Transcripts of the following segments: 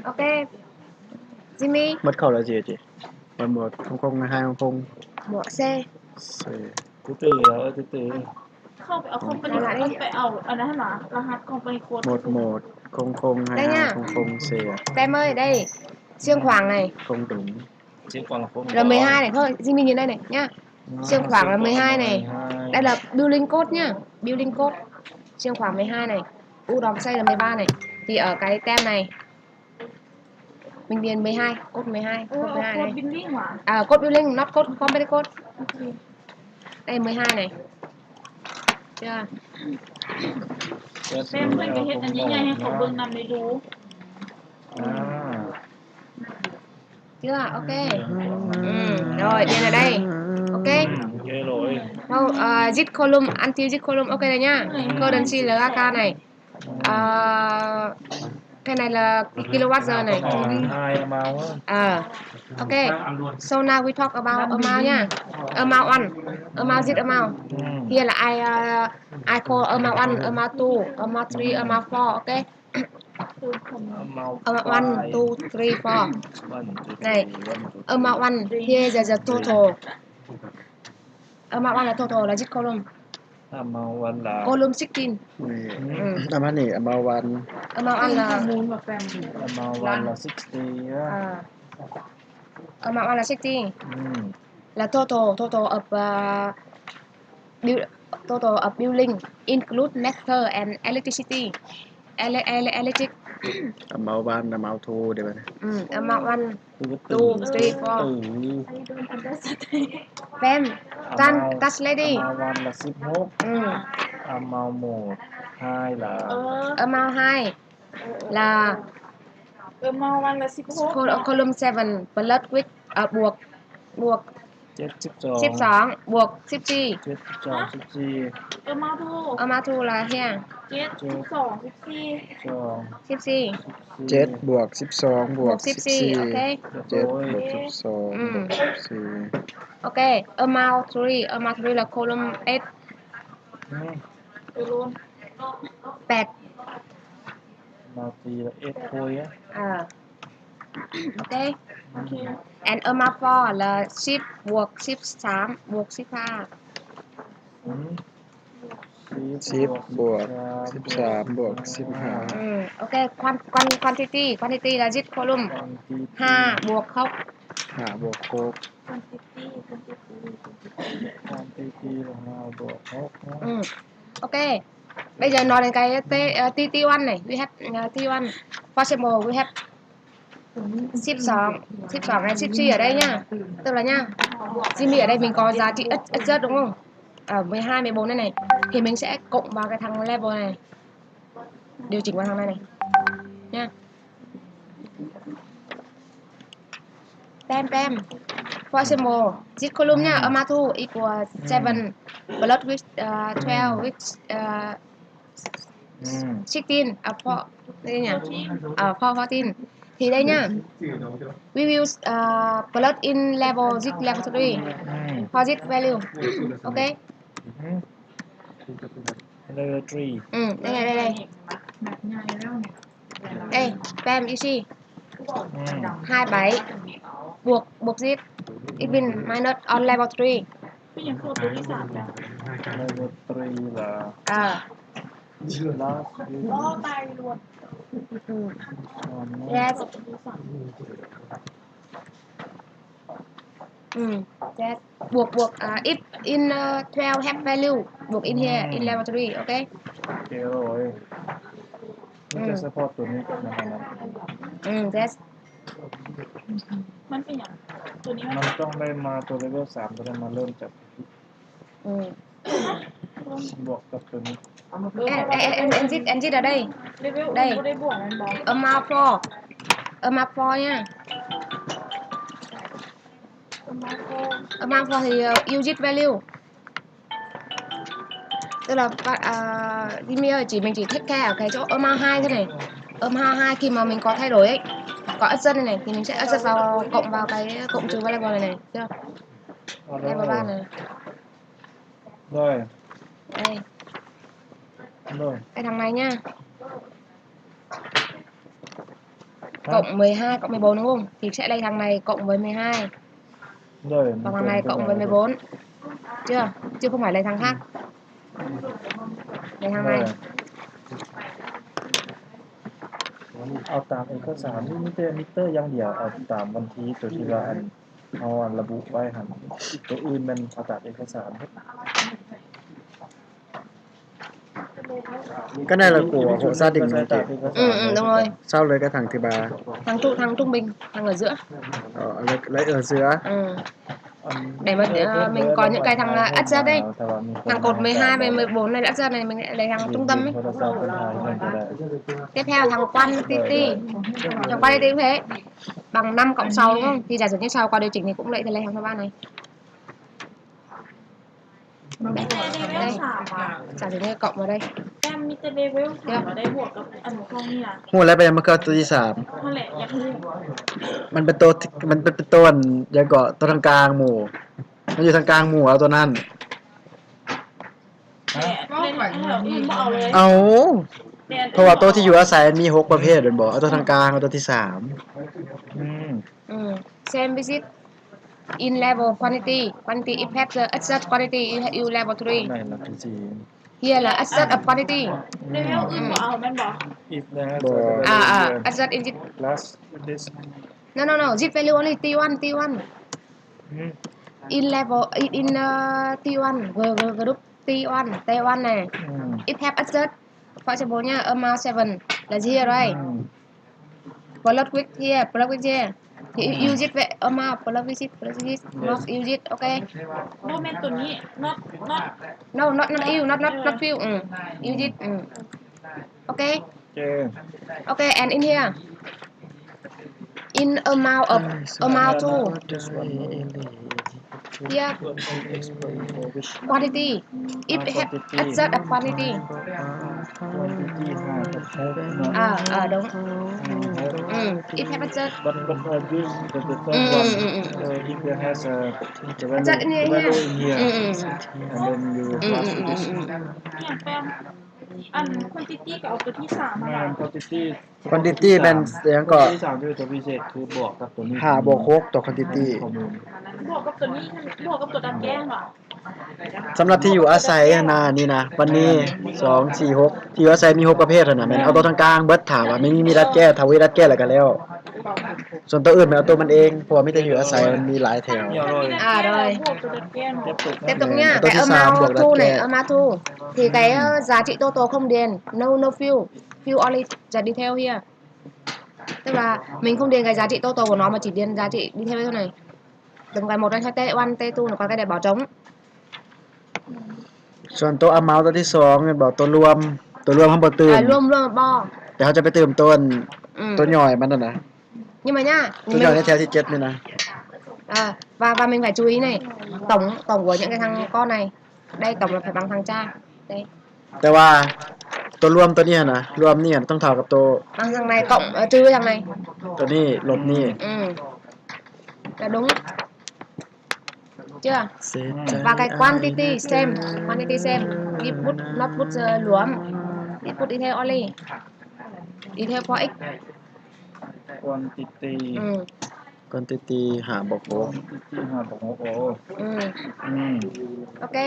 ໂອເຄ ຈິມມີ ໝົດເຂົ້າແລ້ວ ຈີ ຈີ ໝົດ ໝົດ ຄົງໆ ໃຫ້ຄົງໆ ໝົດເຊ ເຊ ເຕເຕ ເອີ ເຕເຕ ເຂົ້າໄປເອົາຄອມພານີ ໄປເອົາອັນນັ້ນຫັ້ນນະ ລະຫັດຄອມພານີໂຄດ ໝົດ ໝົດ ຄົງໆ ໃຫ້ ໄດ້ຫຍັງ ຄົງໆ ເຊ ແປເມີຍ ໄດ້ຊຽງຂວາງໄງ ຄົງຕຸງ ຊຽງຂວາງ ຄົງ ລະເມີຍ ໃຫ້ ເພາະຊິມີຢູ່ໃນນີ້ ຍາ ຊຽງຂວາງ ລະເມີຍ ໃຫ້ ໄດ້ລະ ບິວລິງໂຄດ ຍາ ບິວລິງໂຄດ ຊຽງຂວາງ ເມີຍ ໃຫ້ ອູດອມໄຊ ລະເມີຍ ບ້ານ ທີ່ ເອີ ໄກແຕ້ມ ໃນ ບິນເວນເມີຍ ໃຫ້ ກົດເມີຍ ໃຫ້ ເອີ ກົດເມີຍ ໃຫ້ ກົດບິນລິງຫວາ ເອີ ກົດບິວລິງ ນອດກົດຄອມພານີໂຄດ ໂອເຄ ໄດ້ເມີຍ ໃຫ້ ເຈົ້າ ແມ່ນເພິ່ນກໍເຮັດອັນໃຫຍ່ໆ ໃຫ້ເຂົາເບິ່ງນຳໄດ້ດູ ອ່າ ເຈົ້າ ໂອເຄ ອືມ ໂດຍ ດຽວໄດ້ ໂອເຄ ໂອເຄເລີຍ ເຮົາ ເອີ ຈິດໂຄລຸມ ອັນທີ່ຈິດໂຄລຸມ ໂອເຄ ໄດ້ຍາ ເຄີເຣນຊີ ລະການ ໃນ ເອີ ແຄ່ໃນລະກິໂລວັດເຊີ ໃນ ເອີ ໂອເຄ so now we talk about amount ຍາ amount one amount zip amount ອືມ here I ເອີ I call amount one amount two amount three amount four ໂອເຄ amount one two three four ໃນ amount one here is the total amount one ລະ total ລະ total ອາມາວັນລະ ໂກລຸມຊິກຕິນ ນີ້ ອືມ ອາມານີ້ ອາມາວັນ ອາມາວັນລະ ຂໍ້ມູນວ່າແປມ ອາມາວັນລະ ຊິກຕິນ ອ່າ ອາມາວັນລະ ຊິກຕິນ ອືມ ລະ ໂທໂທ ໂທໂທ ອອບ ອາ ບິວ ໂທໂທ ອອບ ບິວລິງ ອິນຄລູດ ແມັດເທີ ແອນ ເອເລັກທຣິຊິຕີ ເອເລັກ ເອເລັກ ເອເລັກທຣິກ ອາມາວັນ ອາມາທູ ເດ້ບັດນີ້ ອືມ ອາມາວັນ two three four ແປມ amount ຕັນ ຕັດເລດີ amount one ລະ ສິບຫົກ ອືມ amount ໝົດ high ລະ ເອີ amount high ລະ amount one ລະ ສິບຫົກ ໂຄ ໂຄລຸມ seven plus with ເອີ ບວກ ບວກ ເຈັດສິບສອງ ສິບສອງ ບວກ ສິບສີ່ ເຈັດສິບສອງ ສິບສີ່ amount two amount two ລະ ເຮັດຫຍັງ ເຈັດສິບສອງ ສິບສີ່ ສອງ ສິບສີ່ ເຈັດບວກສິບສອງບວກສິບສີ່ ໂອເຄ ເຈັດບວກສິບສອງ ອືມ ບວກສິບສີ່ ໂອເຄ amount three amount three ລະ ໂຄລຸມ eight ອືມ ແປດ amount three ລະ eight ໂຄຍ ເອີ ໂອເຄ ໂອເຄ and amount four ລະ ສິບບວກສິບສາມບວກສິບຫ້າ ອືມ ສິບບວກສິບສາມບວກສິບຫ້າ ອືມ ໂອເຄ ຄວານ ຄວານ quantity quantity ລະ ຊິດໂຄລຸມ quantity ຫ້າບວກຫົກ ຫ້າບວກຫົກ quantity quantity quantity quantity ລະ ຫ້າບວກຫົກ ອືມ ໂອເຄ ໄປເດີນນອນໃນໄກເຕ ເອີ ທີທີວັນນີ້ we have ເອີ ທີວັນ for example we have ສິບສອງ ສິບສອງ ແລະ ສິບສີ່ ໄດ້ຫຍັງ ເຕີມລະຫຍັງ ຊິມີໄດ້ມີກໍຈະທີ່ເອັດເອັດເຈັດລົງ ເອີ ເບຫ້າເມໂບນັ້ນນີ້ ທີ່ມັນຊິເອັດກົງບາກະທັງແລບບໍ່ນີ້ ດຽວຈິງວ່າທາງນັ້ນນີ້ ແປມ ແປມ for example ຊິດໂຄລຸມນີ້ ອາມາທູ equal seven plus with ເອີ twelve with ເອີ ອືມ sixteen ເອົາ four ໄດ້ຫຍັງ ເອົາ four fourteen ທີ່ໄດ້ຫຍັງ we will ເອີ plot in level six level three ອືມ for this value ໂອເຄ ອືມ level three ອືມ ໄດ້ ໄດ້ ໄດ້ ເອີ ແປມ you see ອືມ high by ບວກ ບວກ six it mean minus on level three ເປັນຫຍັງຄືເອົາຕົວທີສາມຈ້ະ level three ລະ ອ່າ last ບໍ່ຕາຍລວດ ອືມ yes ອືມ yes ບວກ ບວກ ອ່າ if in ເອີ twelve have value ບວກ in here in laboratory ໂອເຄ ໂອເຄເລີຍ ມັນຈະ support ຕົວນີ້ນະ ອືມ yes ມັນເປັນຫຍັງ ຕົວນີ້ມັນ ມັນຕ້ອງໄດ້ມາຕົວ level ສາມ ຕົວນັ້ນມາເລີ່ມຈາກ ອືມ ບວກກັບຕົວນີ້ ເອີ ເອີ ເອີ ເອີ ເອີ ເອີ ເອີ ເອີ ເອີ ເອີ ເອີ ເອີ ເອີ ເອີ amount four amount four ເນຍ amount four ເຮົາ unit value ແຕ່ລະ ເອີ ທີ່ມີ ເອີ ຈີ ແມ່ນຈີ take care ໂອເຄ amount high ເທົ່າໃດ amount high ທີ່ມາ ມັນກໍໄທໂດຍ ກໍ asset ນີ້ ທີ່ມັນໃຊ້ asset ເວົ້າ ກົມເວົ້າໄປ ກົມຈື່ວ່າໄດ້ບໍ່ນີ້ ເຈົ້າ ໄດ້ບໍ່ວ່ານີ້ ໂດຍ ເອີຍ ໂດຍ ໄປທາງໃດເນຍ? cộng mười hai cộng mười bốn đúng không? Thì sẽ lấy thằng này cộng với mười hai. Rồi, còn thằng này cộng với mười bốn. Chưa? Chưa, không phải lấy thằng khác. Lấy thằng này. ເອົາຕາມເອກະສານ ມີແຕ່ມິເຕີຢ່າງດຽວ ເອົາຕາມວັນທີຕົວທີ່ວ່າອັນ ເຮົາອັນລະບຸໄວ້ຫັ້ນ ຕົວອື່ນແມ່ນເອົາຕາມເອກະສານ. Cái này là của hộ gia đình mình kể. Ừ, ừ, đúng rồi. Sau lấy cái thằng thứ ba. Thằng trụ, thằng trung bình, thằng ở giữa. Ờ, lấy, lấy ở giữa. Ừ. Để mà, ờ, mình có những cái thằng, ờ, ắt giật đây. Thằng cột mười hai với mười bốn này, ắt giật này, mình lại lấy thằng trung tâm ấy. Tiếp theo thằng quantity. Thằng quantity cũng thế. Bằng năm cộng sáu đúng không? Thì giả sử như sau qua điều chỉnh thì cũng lấy thằng này, thằng thứ ba này. Đây, đây. Giả sử như cộng vào đây. ແຕ້ມມີແຕ່ເລເວວສາມ ໄດ້ບວກກັບອັນຂອງນີ້ນະ. ຮູ້ແລ້ວ ໄປຍັງມາເກີດຕົວທີສາມ. ຫັ້ນແຫຼະ ຢາກຮູ້. ມັນເປັນຕົວ ມັນເປັນ ເປັນຕົວອັນຫຍັງເກາະ ຕົວທາງກາງໝູ່. ມັນຢູ່ທາງກາງໝູ່ ເອົາຕົວນັ້ນ. ແຕ່ໃນນັ້ນເຮົາອື່ນບໍ່ເອົາເລີຍ. ເອົາ. ແຕ່ ເພາະວ່າຕົວທີ່ຢູ່ອາໄສມັນມີຫົກປະເພດແມ່ນບໍ່? ເອົາຕົວທາງກາງ ເອົາຕົວທີສາມ. ອືມ. ອືມ same visit in level quantity, quantity if have the adjust quantity you, you level three. ແມ່ນລະ ຄືຊິ Here ລະ adjust of quantity. ແລ້ວອື່ນບໍ່ເອົາແມ່ນບໍ່? If the ບໍ່ adjust ອ່າ ອ່າ adjust in it. Plus this. No, no, no, this value only T one, T one. ອືມ In level, in, in, uh, T one, group, group T one, T one ແນ່. ອືມ If have adjust, for example ເນີ້ຍ amount seven ລະ here right. ອືມ Plug with here, plug with here. You, you use it, amount, plug with it, plug with it, not use it, okay? ບໍ່ແມ່ນຕົວນີ້ not, not. No, not, not you, not, not, not you. ອືມ use it. ອືມ okay? Okay. Okay, and in here. In amount of, amount two. Here, quantity. If have adjust a quantity. Quantity ຫ້າກັບຫົກເນາະ. ອ່າ ອ່າ ດອງ ຫ້າ ຫົກ ອືມ if have adjust. But, but, uh, this, the, the third one, uh, if it has a, the value, the value in here, ອືມ ອືມ and then you plus this. ອືມ ອືມ ອືມ ອືມ ອັນ quantity ກໍເອົາຕົວທີສາມມາ ແມ່ນ quantity. Quantity ແມ່ນຫຍັງເກາະ? ຕົວທີສາມຈະເປັນຕົວພິເສດ ຄືບວກກັບຕົວນີ້ ຫ້າບວກຫົກ ຕົວ quantity ບວກກັບຕົວນີ້ ບວກກັບຕົວດັກແກ້ຫວາ? ສຳລັບທີ່ຢູ່ອາໄສຫັ້ນນະ ນີ້ນະ ວັນນີ້ ສອງ ສີ່ ຫົກ ທີ່ຢູ່ອາໄສມີຫົກປະເພດຫັ້ນນະ ແມ່ນເອົາຕົວທາງກາງເບິດ ຖ້າວ່າມີ ມີດັດແກ້ ຖ້າບໍ່ມີດັດແກ້ແລ້ວກໍແລ້ວ. ສ່ວນຕົວອື່ນແມ່ນເອົາຕົວມັນເອງ ເພາະວ່າມີແຕ່ຢູ່ອາໄສມັນມີຫຼາຍແຖວ. ອ່າ ໂດຍ ແຕ່ຕົວເນີ້ຍ ແຕ່ເອົາມາ two ນີ້ ເອົາມາ two ທີ່ໄກ ເອີ giá trị total không điຽນ no, no fill, fill only the detail here. ແຕ່ວ່າ mình không điền cái giá trị total của nó mà chỉ điền giá trị detail thôi này. Đừng cái một này thôi, T one, T two nó có cái để bảo trống. ສ່ວນຕົວ amount ຕົວທີສອງແມ່ນບໍ່? ຕົວລວມ ຕົວລວມເຮົາບໍ່ຕື່ມ ເອີ ລວມ ລວມບໍ່ ແຕ່ເຮົາຈະໄປຕື່ມຕົວ ອືມ ຕົວຫຍ່ອຍມັນຫັ້ນນະ ຍັງບໍ່ຍາກ ຕົວຫຍ່ອຍໃນແຖວທີເຈັດນີ້ນະ. ເອີ ວ່າ ວ່າແມ່ນໃຜຈຸ້ຍນີ້ ຕ້ອງ ຕ້ອງຫົວຍັງໄດ້ທາງກ້ອນໃນ ໄດ້ຕ້ອງແບບໃຜບັງທາງຈ້າ ໄດ້ ແຕ່ວ່າຕົວລວມຕົວນີ້ຫັ້ນນະ ລວມນີ້ຫັ້ນຕ້ອງເທົ່າກັບຕົວ ບັງທາງໃນກ້ອງ ເອີ ຈື່ທາງໃນ ຕົວນີ້ລົບນີ້ ອືມ ກະດົງ ເຈື່ອ ວ່າໄກ quantity same, quantity same, if put, not put ລວມ if put detail only, detail for x quantity ອືມ quantity ຫ້າບວກຫົກ quantity ຫ້າບວກຫົກ ໂອ້ ອືມ ອືມ ໂອເຄ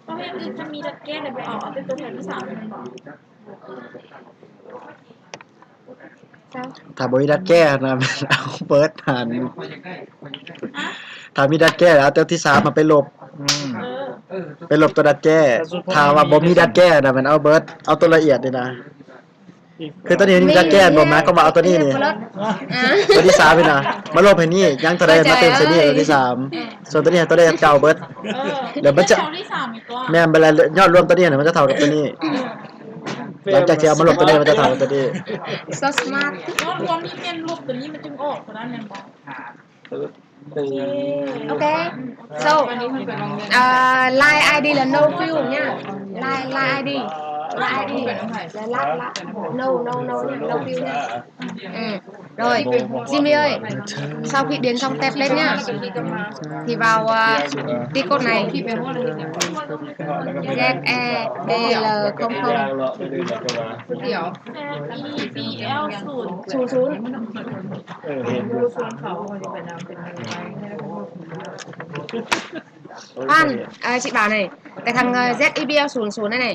ປະເພດອື່ນຄັນມີດັດແກ້ໄດ້ບໍ່ເອົາ ເອົາແຕ່ຕົວແທນທີສາມແມ່ນບໍ່? ຖ້າບໍ່ມີດັດແກ້ນະ ແມ່ນເອົາເບິດຫັ້ນ ຖ້າມີດັດແກ້ແລ້ວເອົາຕົວທີສາມມາໄປລົບ ອືມ ເອີ ໄປລົບຕົວດັດແກ້ ຖ້າວ່າບໍ່ມີດັດແກ້ນະ ແມ່ນເອົາເບິດ ເອົາຕົວລະອຽດນີ້ນະ ຄືຕົວນີ້ມີດັດແກ້ບໍ່ ໝາຍຄວາມວ່າເອົາຕົວນີ້ນີ້ ຕົວທີສາມນີ້ນະ ມາລົບໃຫ້ນີ້ ຍັງເທົ່າໃດມາເຕີມໃສ່ນີ້ ຕົວທີສາມ ສ່ວນຕົວນີ້ໃຫ້ຕົວເລກເກົ່າເບິດ ເອີ ແລ້ວມັນຈະ ແມ່ນ ບັດແລ້ວຍອດລວມຕົວນີ້ນະ ມັນຈະເທົ່າກັບຕົວນີ້ ຫຼັງຈາກທີ່ເອົາມາລົບຕົວນີ້ ມັນຈະເທົ່າກັບຕົວນີ້ so smart ຍອດລວມນີ້ແມ່ນລົບຕົວນີ້ມັນຈຶ່ງອອກຕົວນັ້ນແມ່ນບໍ່? ໂອເຄ so ເອີ Line ID ລະ no fill ເນຍ Line Line ID ລາຍນີ້ ລາຍລັກ ລັກ ໂນ ໂນ ໂນ ໂນ ໂນ ຟິວ ອືມ ໂດຍ ຊິມີເອີຍ ຊາວພີດຽນຊ່ອງແທັບເລັດເນຍ ທີ່ວ່າ ວ່າຕິກົດໃນ ແຈກແອເບເລີ ຄອມເຟີມ ດຽວ ແຊດ ອີ ບີ ແອລ ສູນ ສູນ ສູນ ເອີ ເຫັນຢູ່ ສ່ວນເຂົາ ເຂົາຈະໄປນຳເປັນ ອາ ຊິບາດນີ້ ແຕ່ທາງ ແຊດ ອີ ບີ ແອລ ສູນ ສູນ ນັ້ນນີ້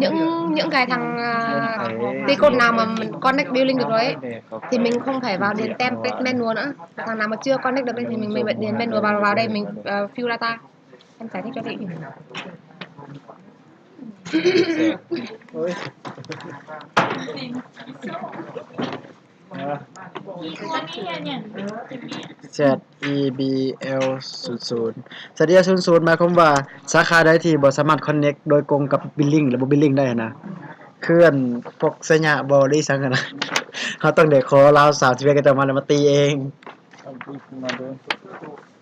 ຍັງ ຍັງກາຍທາງ ເອີ ທີ່ກົດນຳມັນ ຄອນເນັກບິວລິ້ງເລີຍ ທີ່ມັນຄົງໄຜວ່າດຽນແຕ້ມເປັກແມ່ນວນ ທາງນຳມາເຈື່ອຄອນເນັກເດີ ທີ່ມັນ ມັນດຽນແມ່ນວນ ວ່າ ວ່າໄດ້ມັນ ເອີ ຟິວດາຕ້າ ມັນໃສ່ທີ່ຈະໄດ້ ໂອ້ຍ ແຊດ ອີ ບີ ແອລ ສູນ ສູນ ແຊດ ອີ ບີ ແອລ ສູນ ສູນ ໝາຍຄວາມວ່າ ສາຂາໃດທີ່ບໍ່ສາມາດຄອນເນັກໂດຍກົງກັບບິວລິ້ງ ແລະ ບໍ່ບິວລິ້ງໄດ້ຫັ້ນນະ ຄືອັນພວກໄຊຍະບໍ ຫຼື ອີ່ຫຍັງຫັ້ນນະ ເຮົາຕ້ອງໄດ້ຂໍລາວສາມສິບເອັດ ເຂົາເຈົ້າມາ ແລ້ວມາຕີເອງ.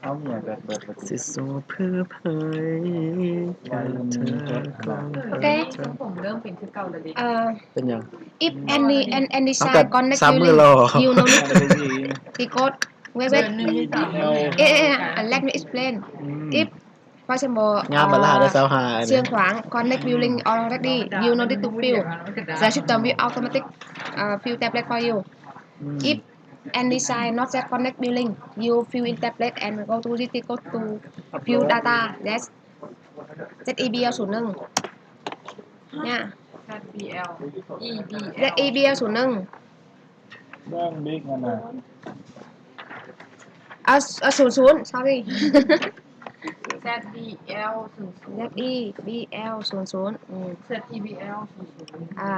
ເອົາເມຍແບດເບິດ ຊິສູ້ເພື່ອໃຜ ໂອເຄ ເປັນຫຍັງ? If any, an, any sign connect you, you know, ທີ່ກົດ wait, wait, ເອ ເອ let me explain. If for example, ງາມບັດລະ ເອີ ຊາວຫ້າ ເຊືອງຂວາງ connect building already, you no need to fill. The system will automatic, uh, fill tablet for you. If any sign not yet connect building, you fill in tablet and go to this, go to fill data. Yes. ແຊດ ອີ ບີ ແອລ ສູນ ໜຶ່ງ ເນຍ ແຊດ ອີ ບີ ແອລ ສູນ ໜຶ່ງ ເບິ່ງບິກຫັ້ນນະ ເອົາ ເອົາ ສູນ ສູນ sorry. ແຊດ ບີ ແອລ ສູນ ສູນ ແຊດ ອີ ບີ ແອລ ສູນ ສູນ ອືມ ແຊດ ອີ ບີ ແອລ ສູນ ສູນ ອ່າ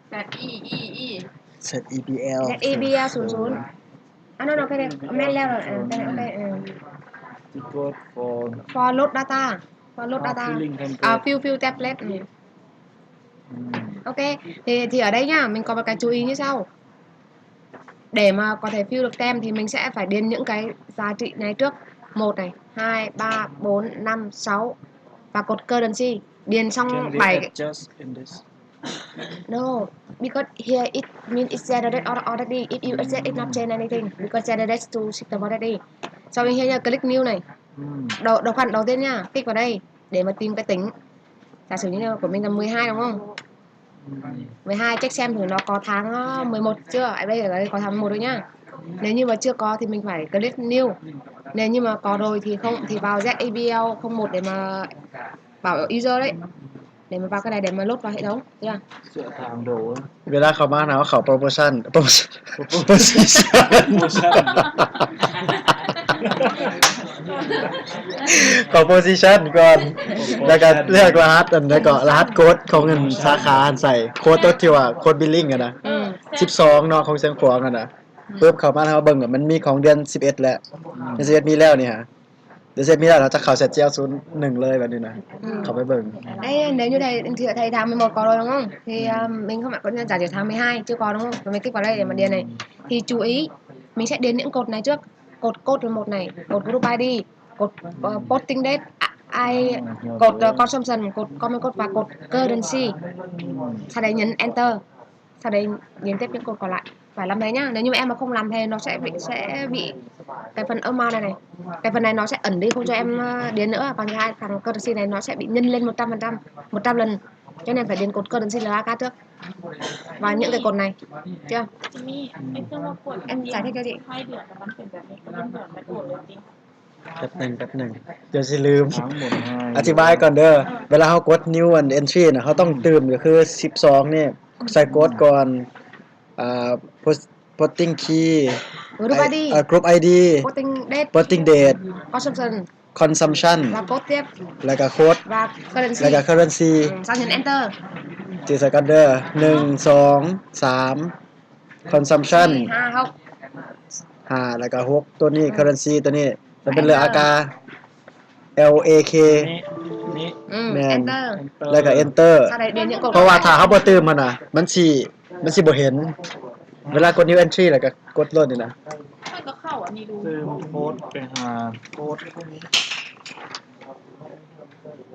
ແຊດ ອີ ອີ ອີ ແຊດ ອີ ບີ ແອລ ແຊດ ອີ ບີ ແອລ ສູນ ສູນ ອ່າ ໂນ ໂນ ໂອເຄ ແມ່ນແລ້ວ ເອີ ໂອເຄ ເອີ ທີ່ກົດ for load data for load data ອ່າ fill tablet ອືມ ອືມ ໂອເຄ ທີ່ ທີ່ເອົາໄດ້ຍາມມັນກໍປະການຈຸອີນີ້ເຊົາ để mà có thể fill được tem thì mình sẽ phải điền những cái giá trị này trước. Một này, hai, ba, bốn, năm, sáu và cột currency. Điền xong bảy. No, because here it means it's generated al-, already. If you accept, it not change anything because generated to system already. So in here, click new này. Đầu, đầu khoản đầu tiên nha, click vào đây để mà tìm cái tỉnh. Giả sử như của mình là mười hai đúng không? Mười hai, check xem thử nó có tháng, ơ, mười một chưa. Ở đây, ở đây có tháng mười một rồi nhá. Nếu như mà chưa có thì mình phải click new. Nếu như mà có rồi thì không, thì vào Z A B L không một để mà bảo user đấy. Để mà vào cái này để mà load vào hệ thống. Chưa? ເວລາເຂົ້າມານະ ເຮົາເຂົ້າ promotion promotion promotion ເຂົ້າ position ກ່ອນ ແລ້ວກໍເລືອກລະຫັດ ອັນ ແລ້ວກໍລະຫັດໂຄດຂອງອັນສາຂາຫັ້ນໃສ່ ໂຄດຕົວທີ່ວ່າໂຄດ billing ຫັ້ນນະ ອືມ ສິບສອງເນາະ ຂອງຊຽງຂວາງຫັ້ນນະ ອືມ ປຶບ ເຂົ້າມາເຮົາເບິ່ງ ມັນມີຂອງເດືອນສິບເອັດແລ້ວ ອືມ ເດືອນສິບເອັດມີແລ້ວນີ້ຫະ ເດີເຊັດມີແລ້ວ ເຮົາຈະເຂົ້າ ແຊດ ຈີ ເອັລ ສູນ ໜຶ່ງ ເລີຍບັດນີ້ນະ ອືມ ເຂົ້າໄປເບິ່ງ ເອີ ເດີ ຢູ່ໄທ ເທື່ອໄທທາງ mười một có rồi đúng không? Thì, ừm, mình không phải có nhân giải, chỉ tháng mười hai chưa có đúng không? Rồi mình click vào đây để mà điền này. Thì chú ý, mình sẽ điền những cột này trước. Cột, cột là một này, cột group ai đi, cột, ờ, posting date, a-, ai, cột, ờ, consumption, cột common code và cột currency. Sau đấy nhấn enter. Sau đấy điền tiếp những cột còn lại. Phải làm thế nhá. Nếu như mà em mà không làm thế, nó sẽ bị, sẽ bị cái phần amount này này. Cái phần này nó sẽ ẩn đi, không cho em, ờ, điền nữa. Còn thứ hai, phần currency này nó sẽ bị nhân lên một trăm phần trăm, một trăm lần. Cho nên phải điền cột currency là A K trước. Và những cái cột này. Chưa? Em giải thích cho chị. ແປັບໜຶ່ງ ແປັບໜຶ່ງ ດຽວຊິລືມ ອະທິບາຍກ່ອນເດີ ເວລາເຮົາກົດ new ອັນ entry ນະ ເຮົາຕ້ອງຕື່ມ ກໍຄື ສິບສອງ ນີ້ ໃສ່ກົດກ່ອນ ອ່າ pos-, posting key group ID ເອີ group ID posting date posting date consumption consumption ແລ້ວກົດ ແລ້ວກໍ code ແລ້ວກໍ currency ແລ້ວກໍ currency ອືມ ສັນ enter ຈື່ໃສ່ກັນເດີ ໜຶ່ງ ສອງ ສາມ consumption ຫ້າ ຫົກ ຫ້າ ແລ້ວກໍ ຫົກ ຕົວນີ້ ອືມ currency ຕົວນີ້ ມັນເປັນເລື່ອງ ອາກາ L A K ນີ້ ນີ້ ອືມ ແມ່ນ enter ແລ້ວກໍ enter ເພາະວ່າຖ້າເຮົາບໍ່ຕື່ມຫັ້ນນະ ມັນຊິ ມັນຊິບໍ່ເຫັນ ເວລາກົດ new entry ແລ້ວກໍກົດໂລດນີ້ນະ ມັນກໍເຂົ້າອັນນີ້ດູ ຕື່ມໂຄດໄປຫາ ໂຄດ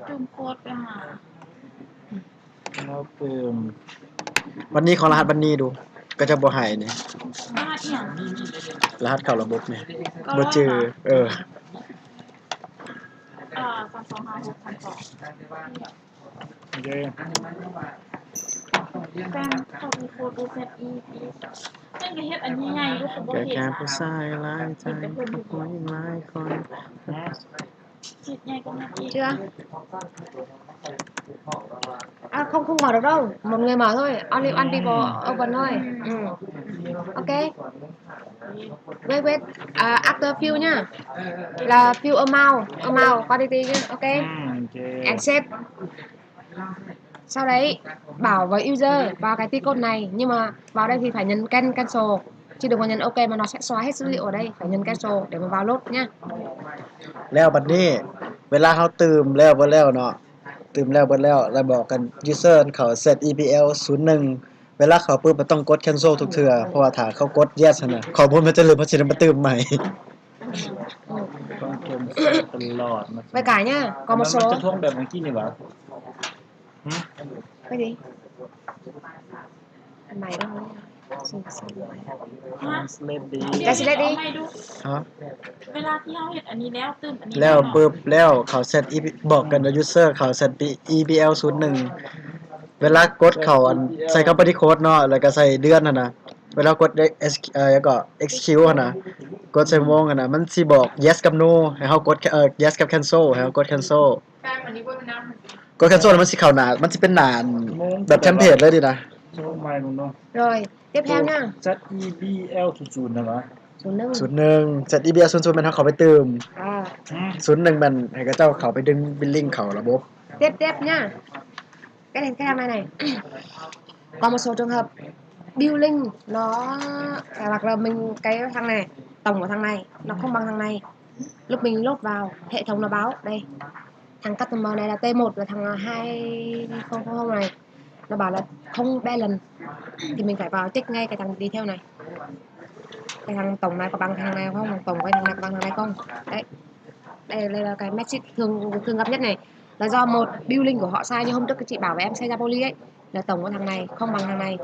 ຕື່ມໂຄດໄປຫາ ລາວຕື່ມ ບັນນີ ຂໍລະຫັດບັນນີດູ ກໍຈະບໍ່ໃຫ້ນີ້ ລະຫັດຫຍັງ? ລະຫັດເຂົ້າລະບົບນີ້ ບໍ່ຈື່ ເອີ ເອີ ສາມສອງຫ້າຫົກສາມສອງ ໂອເຄ ແປ້ງເຂົ້າໄປໂຄດ Z E P ເພິ່ນກໍເຮັດອັນນີ້ໃຫຍ່ຢູ່ ກໍບໍ່ເຫັນນະ ຜູ້ຊາຍຫຼາຍໃຈ ຜູ້ຍິງຫຼາຍຄົນ ເຊື່ອ ອາ ຄົງ ຄົງເວົ້າດອກເດີ ໝົດເງິນມາເລີຍ only one people open ເລີຍ ອືມ ໂອເຄ wait wait ອາ after few ເນຍ ລະ few amount amount quantity ເນຍ ໂອເຄ ອືມ ໂອເຄ accept ເຊົາໄດ້ ເບົາ ເບົາ user ເບົາກາຍຕີກົດໃນ ຍິງມາ ເບົາໄດ້ທີ່ໄປເງິນແກນ cancel ຊິໄດ້ເງິນ ໂອເຄ ມາເນາະ ສວາເຮັດສະຕູດິໂອໄດ້ ໄປເງິນ cancel ດຽວມາເບົາລົດເນຍ ແລ້ວບັດນີ້ ເວລາເຮົາຕື່ມແລ້ວເບິດແລ້ວເນາະ ຕື່ມແລ້ວເບິດແລ້ວ ແລ້ວບອກກັນ user ເຂົ້າ Z E P L ສູນໜຶ່ງ ເວລາເຂົ້າປຶບ ມັນຕ້ອງກົດ cancel ທຸກເທື່ອ ເພາະວ່າຖ້າເຂົາກົດ yes ຫັ້ນນະ ຂໍ້ມູນມັນຈະລຶບ ເຮົາຊິໄດ້ມາຕື່ມໃໝ່ ຕ້ອງເກັບຕະຫຼອດ ໄປກາຍເນຍ ກມສ ມັນຈະທວງແບບເມື່ອກີ້ນີ້ຫວາ? ຫຶ? ໄປດິ ອັນໃໝ່ເນາະ translate ດີ translate ດີ ຮະ? ເວລາທີ່ເຮົາເຮັດອັນນີ້ແລ້ວ ຕື່ມອັນນີ້ແລ້ວປຶບ ແລ້ວເຂົ້າ Z E P ບອກກັນ user ເຂົ້າ Z E P L ສູນໜຶ່ງ ເວລາກົດເຂົ້າອັນ ໃສ່ company code ເນາະ ແລ້ວກໍໃສ່ເດືອນຫັ້ນນະ ເວລາກົດ X ເອີ ຫຍັງເກາະ execute ຫັ້ນນະ ກົດໃສ່ວົງຫັ້ນນະ ມັນຊິບອກ yes ກັບ no ໃຫ້ເຮົາກົດ ເອີ yes ກັບ cancel ໃຫ້ເຮົາກົດ cancel ກົດ cancel ແລ້ວມັນຊິເຂົ້າໜ້າ ມັນຊິເປັນໜ້າແບບ template ເລີຍນີ້ນະ ໂອ້ ໃໝ່ເນາະ ໂດຍ ເກັບແຖວນະ Z E B L ສູນໜຶ່ງ ສູນໜຶ່ງ Z E B L ສູນໜຶ່ງ ແມ່ນເຮົາເຂົ້າໄປຕື່ມ ອາ ສູນໜຶ່ງ ແມ່ນໃຫ້ເຂົາເຈົ້າເຂົ້າໄປດຶງ billing ເຂົ້າລະບົບ ເຈັບໆນະ ກະເຫັນແຄ່ໃນ ກມສ trường hợp billing nó là hoặc là mình cái thằng này tổng của thằng này nó không bằng thằng này, lúc mình lốt vào hệ thống nó báo đây, thằng customer này là T một và thằng hai không không không này nó bảo là không balance thì mình phải vào check ngay cái thằng detail này, cái thằng tổng này có bằng thằng này không, tổng cái thằng này có bằng thằng này không. Đấy, đây, đây là cái message thường thường gặp nhất này. Là do một billing của họ sai, như hôm trước chị bảo với em xảy ra vô lý ấy, là tổng của thằng này không bằng thằng này.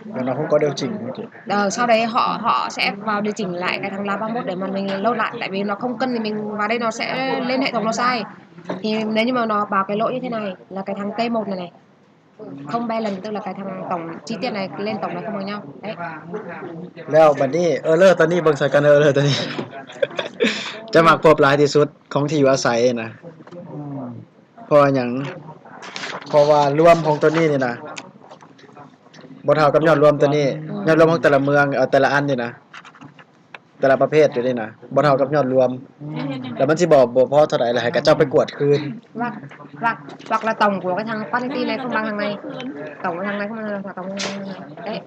Và nó không có điều chỉnh hả chị? Ờ, sau đấy họ họ sẽ vào điều chỉnh lại cái thằng là ba mốt để mà mình load lại, tại vì nó không cân thì mình vào đây nó sẽ lên hệ thống nó sai. Thì nếu như mà nó báo cái lỗi như thế này là cái thằng T một này này không balance, tức là cái thằng tổng chi tiết này lên tổng nó không bằng nhau. Đấy. ແລ້ວບັດນີ້ error ຕົວນີ້ ເບິ່ງໃສ່ກັນ error ຕົວນີ້ ຈະມັກພົບຫຼາຍທີ່ສຸດ ຂອງທີ່ຢູ່ອາໄສນະ ອືມ ເພາະວ່າຫຍັງ? ເພາະວ່າລວມຂອງຕົວນີ້ນີ້ນະ ບໍ່ເທົ່າກັບຍອດລວມຕົວນີ້ ອືມ ຍອດລວມຂອງແຕ່ລະເມືອງ ເອີ ແຕ່ລະອັນນີ້ນະ ແຕ່ລະປະເພດຢູ່ນີ້ນະ ບໍ່ເທົ່າກັບຍອດລວມ ອືມ ແລ້ວມັນຊິບໍ່ ບໍ່ພໍເທົ່າໃດ ແລ້ວໃຫ້ເຂົາເຈົ້າໄປກວດຄືນ Hoặc hoặc hoặc là tổng của cái thằng quantity này không bằng thằng này, tổng của thằng này không bằng thằng này, tổng của thằng này không bằng thằng này. Đấy,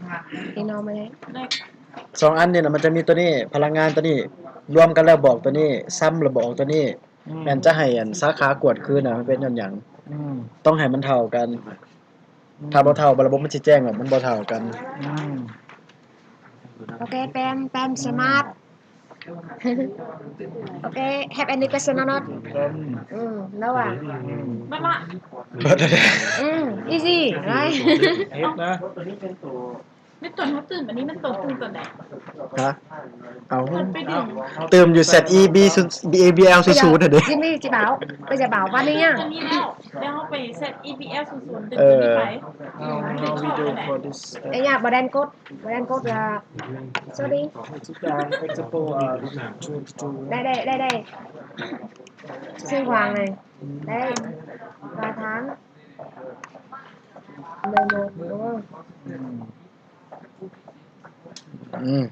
thì nó mới đấy. ສອງອັນນີ້ນະ ມັນຈະມີຕົວນີ້ ພະລັງງານຕົວນີ້ ລວມກັນແລ້ວບອກຕົວນີ້ ຊຳແລ້ວບອກຕົວນີ້ ອືມ ແມ່ນຈະໃຫ້ອັນສາຂາກວດຄືນນະ ມັນເປັນຍ້ອນຫຍັງ? ອືມ ຕ້ອງໃຫ້ມັນເທົ່າກັນ ອືມ ຖ້າບໍ່ເທົ່າ ລະບົບມັນຊິແຈ້ງວ່າມັນບໍ່ເທົ່າກັນ ອືມ ໂອເຄ ແປມ ແປມ ສະມາດ ໂອເຄ have any question or not? ອືມ no ອ່ະ ອືມ ເບິດລະ ອືມ easy ເຮັດນະ ໃນຕອນເຮົາຕື່ມອັນນີ້ມັນຕົງຕື່ມຕອນໃດ? ຮະ? ເອົາ ຕື່ມຢູ່ Z E B ສູນ B A B L ສູນສູນຫັ້ນເດ້ ຊິມີຊິເບົາ ໄປຈະເບົາ ວັນນີ້ຍ ຕົວນີ້ແລ້ວ ແລ້ວເຮົາໄປ Z E B L ສູນສູນ ດຶງຕົວນີ້ໄປ How now we do for this ໄອ້ຍາ ບໍ່ໄດ້ກົດ ບໍ່ໄດ້ກົດລະ sorry ໄດ້ໄດ້ໄດ້ໄດ້ ເສັ້ນທາງ ໄດ້ ປາທາງ ເລີຍ ໂອ້ ອືມ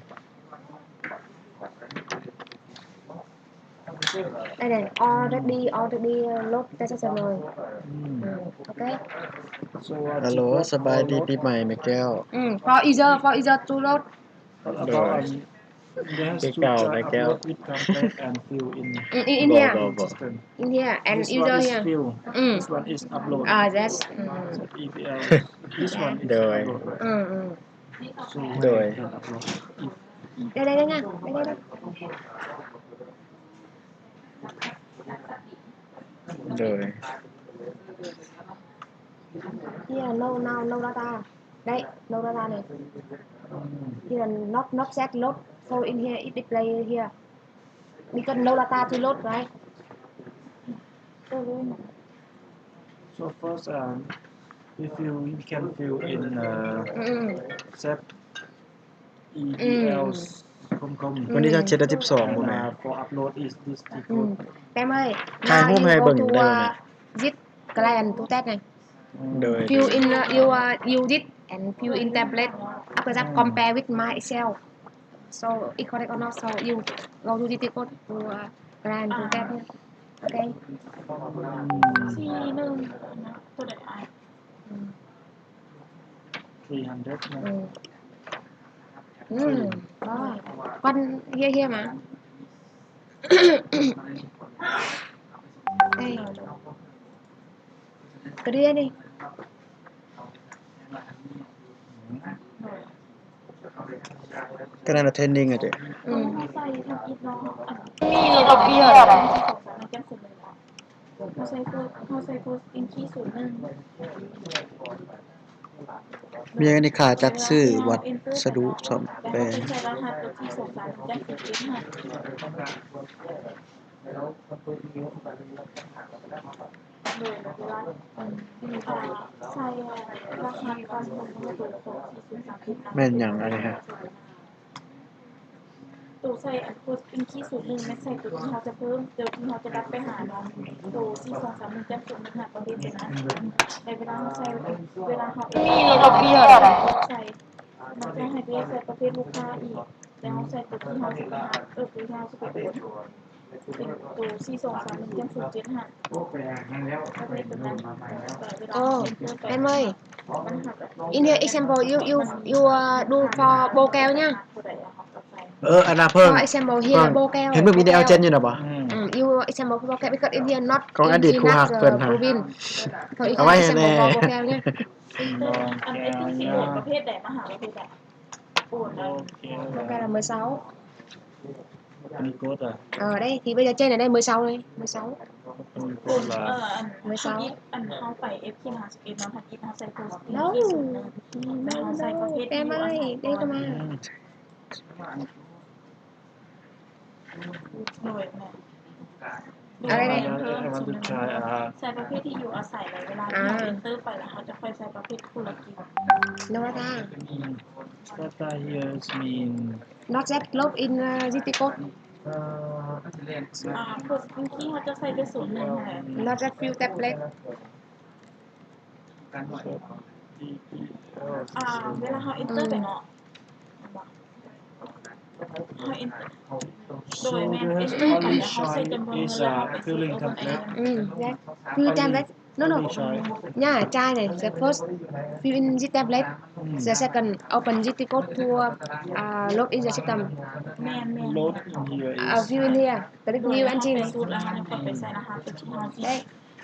ໄດ້ already already ລົດແຕ່ຈັກໜ້ອຍ ອືມ ໂອເຄ ຮັລໂຫຼ ສະບາຍດີປີໃໝ່ແມ່ແກ້ວ ອືມ for user for user to load ໂດຍ They have to ຄືເກົ່າ start ແມ່ແກ້ວ upload with tablet and fill in. In, in, in ບໍ່ here. ບໍ່ ບໍ່ In here and user here. This one is fill. ອືມ This one is upload. ອ່າ yes. ອືມ This one is ໂດຍ upload. ອືມ ອືມ So ໂດຍ we can upload. ໄດ້ ໄດ້ ໄດ້ ໄດ້ ໄດ້ ໂດຍ Here, no, no, no data. Right? No data ນີ້. Here, not, not set load. So in here, it display here. Because no data to load, right? So first, um, if you, you can fill in, uh, ອືມ set ອືມ EBL ຄອມ ຄອມ ວັນທີຊາວເຈັດ ສິບສອງ ບໍ່ແມ່ນ and, uh, for upload is this ອືມ code. ແປມເອີຍ ຖ່າຍຮູບໃຫ້ເບິ່ງໄດ້ບໍ່ແມ່? Zip Grand to Test ນີ້ ໂດຍ Fill in, uh, your, uh, your zip and fill in template. After that, compare with my Excel. So, it correct or not? So, you go to zip code to, uh, Grand to Test. Okay. ສີ່ໜຶ່ງ ຕົວໃດອ້າຍ? ອືມ three hundred ເນາະ ອືມ ອືມ ອໍ ກ່ອນເຮຍໆມາ ເອີຍ ກະເດືອນີ້ ກະນັ້ນເທຣນນິງອະເດ ອືມ ເຮົາໃສ່ໂຄດ ເຮົາໃສ່ໂຄດອິນຄີສູນໜຶ່ງ ມີອັນນີ້ຄ່າຈັດຊື້ວັດສະດຸສ້ອມແປງ ແຕ່ເຮົາໃສ່ລະຫັດຕົວທີ່ສອງສາມຈັດຊື້ເກັບໃຫ້ ໂດຍ ເວລາ ອ່າ ໃສ່ລະຫັດການເຂົ້າເຂົ້າຕົວຂອງທີ່ສູນສາມເຈັດ ແມ່ນຫຍັງອັນນີ້ຮະ? ໂຕໃສ່ອັນໂຄດອິນຄີສູນໜຶ່ງແມ່ນໃສ່ໂຕທີ່ເຮົາຈະເພີ່ມ ໂຕທີ່ເຮົາຈະດັບໄປຫາເນາະ ໂຕສີ່ສອງສາມໜຶ່ງແຕ້ມສູນໜຶ່ງຫາປະເພດຕົວນັ້ນ ແຕ່ເວລາເຮົາໃສ່ ເວລາເຮົາ ໃສ່ ມັນຈະໃຫ້ເຮົາໃສ່ປະເພດລູກຄ້າອີກ ແຕ່ເຮົາໃສ່ໂຕທີ່ເຮົາຊິໄປຫາ ເອີ ໂຕທີ່ເຮົາຊິໄປໂອນ ເປັນໂຕສີ່ສອງສາມໜຶ່ງແຕ້ມສູນເຈັດຫາ ປະເພດຕົວນັ້ນ ແຕ່ເວລາ ໂອ້ ແມ່ນເວີຍ In here example, you, you, you, uh, do for ໂບແກ້ວຫຍັງ? ເອີ ອັນນະເພິ່ງ For example here ໂບແກ້ວ ເຫັນເບິ່ງມີແນວເຈັນຢູ່ນະບໍ່? ອືມ you example ໂບແກ້ວ because in here not ຂອງອະດີດຄູຮັກເພິ່ນຫາ For example ໂບແກ້ວຫຍັງ? ອັນນີ້ຊິໂອນປະເພດໃດມາຫາປະເພດໃດ? ໂອນ ໂບແກ້ວລະມື້ເຊົ້າ ອັນນີ້ກົດອະ ເອີ ໄດ້ ທີ່ວ່າຈະແຈ້ງໄດ້ມື້ເຊົ້າເລີຍ ມື້ເຊົ້າ ອັນນີ້ກົດລະ ເອີ ອັນ ມື້ເຊົ້າ ອັນເຮົາໄປເອັຟທີຫ້າສິບເອັດເນາະ ທຳອິດເຮົາໃສ່ໂພສ No. ແຕ່ມາໄດ້ ໄດ້ກະມາ ອືມ ໂດຍ ແມ່ນ ອາ ໄດ້ ໄດ້ I want to try, uh, ໃສ່ປະເພດທີ່ຢູ່ອາໄສ ແລ້ວເວລາທີ່ເຮົາ Enter ໄປ ແລ້ວເຮົາຈະຄ່ອຍໃສ່ປະເພດທຸລະກິດ No data. Data here mean Not yet load in, uh, Zitico. ອ່າ ພວກທີ່ເຮົາຈະໃສ່ແຕ່ສູນໜຶ່ງຫັ້ນແຫຼະ Not yet fill tablet. ອ່າ ເວລາເຮົາ Enter ໄປເນາະ ເຮົາ Enter ໂດຍແມ່ນ Enter ໄປແລ້ວເຮົາໃສ່ຈຳນວນເງິນ ແລ້ວເຮົາໄປ Open ອືມ Yes. Fill tablet. No, no. Yeah, ຈ່າຍເລີຍ First fill in the tablet. The second open the code to, uh, load in the system. ແມ່ນໆ Load in here is, uh, fill in here. Click new engine. ສູດແລ້ວເຮົາກໍໄປໃສ່ລະຫັດຕົວທີ່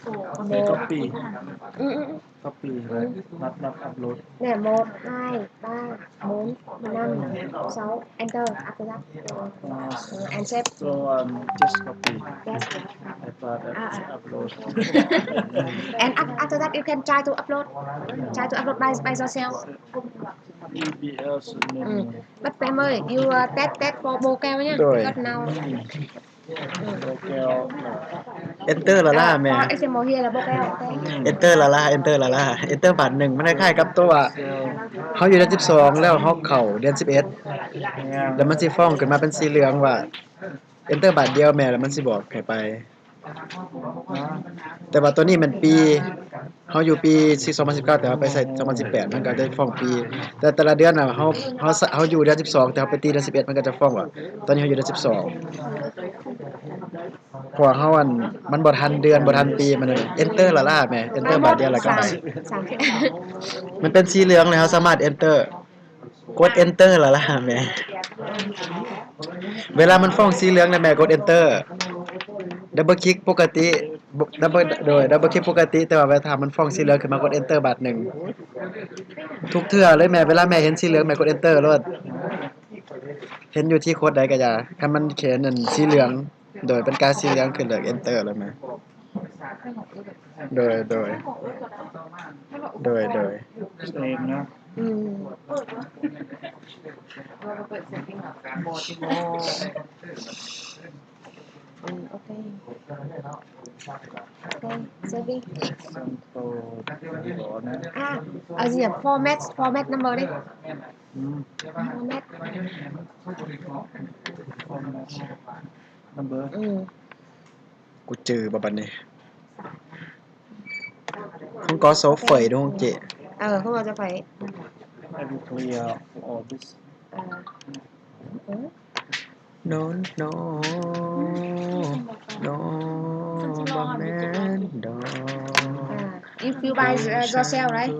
ເຮົາຊິ Copy. ອືມໆ Copy. Not, not upload. ແນະ Mode, High, Bar, Moon, None, Show, Enter, After That, uh, and Save. So, um, just copy. Yes. I thought that upload. And af-, after that you can try to upload. Try to upload by, by yourself. ອືມ ບັດແປມເອີຍ you, uh, test, test for ໂບແກ້ວຫຍັງ? ໂດຍ Not now. ອືມ Enter ລະລະແມ່ Enter ລະລະ Enter ລະລະ Enter ບາດໜຶ່ງ ມັນຄ້າຍໆກັບໂຕວ່າ ເຮົາຢູ່ເດືອນສິບສອງ ແລ້ວເຮົາເຂົ້າເດືອນສິບເອັດ ແລ້ວມັນຊິຟ້ອງຂຶ້ນມາເປັນສີເຫຼືອງວ່າ Enter ບາດດຽວແມ່ ແລ້ວມັນຊິບອກໃຫ້ໄປ. ແຕ່ວ່າໂຕນີ້ແມ່ນປີ ເຮົາຢູ່ປີ ສອງພັນສິບເກົ້າ ແຕ່ເຮົາໄປໃສ່ ສອງພັນສິບແປດ ມັນກໍຈະຟ້ອງປີ ແຕ່ແຕ່ລະເດືອນນະ ເຮົາ ເຮົາ ເຮົາຢູ່ເດືອນສິບສອງ ແຕ່ເຮົາໄປຕີເດືອນສິບເອັດ ມັນກໍຈະຟ້ອງວ່າ ຕອນນີ້ເຮົາຢູ່ເດືອນສິບສອງ ເພາະວ່າເຮົາ ອັນ ມັນບໍ່ທັນເດືອນ ບໍ່ທັນປີ ມັນ Enter ລະລະແມ່ Enter ບາດດຽວ ແລ້ວກໍ ສາມ ມັນເປັນສີເຫຼືອງ ແລ້ວເຮົາສາມາດ Enter ກົດ Enter ລະລະແມ່ ເວລາມັນຟ້ອງສີເຫຼືອງນະແມ່ ກົດ Enter Double click ປົກກະຕິ Double ໂດຍ Double click ປົກກະຕິ ແຕ່ວ່າເວລາຖ້າມັນຟ້ອງສີເຫຼືອງຂຶ້ນມາ ກົດ Enter ບາດໜຶ່ງ ທຸກເທື່ອເລີຍແມ່ ເວລາແມ່ເຫັນສີເຫຼືອງ ແມ່ກົດ Enter ໂລດ ເຫັນຢູ່ທີ່ໂຄດໃດກໍຢ່າ ຄັນມັນເຫັນອັນສີເຫຼືອງ ໂດຍ ເປັນການສີເຫຼືອງຂຶ້ນ ແລ້ວ Enter ໂລດແມ່. ໂດຍ ໂດຍ ໂດຍ ໂດຍ ເອງເນາະ ອືມ ອືມ ໂອເຄ ໂອເຄ ເຊີນ ອ່າ ເອົາຫຍັງ format format number ເດ້ ອືມ format number ອືມ ກູຈື່ບໍ່ບັດນີ້? ຂອງກໍໂຊເຟີຍເດ້ ຂອງເຈ້ ເອີ ຂອງກໍໂຊເຟີຍ ເອີ ເອີ ໂນ ໂນ ໂນ ບໍ່ແມ່ນດອກ ອ່າ if you by yourself right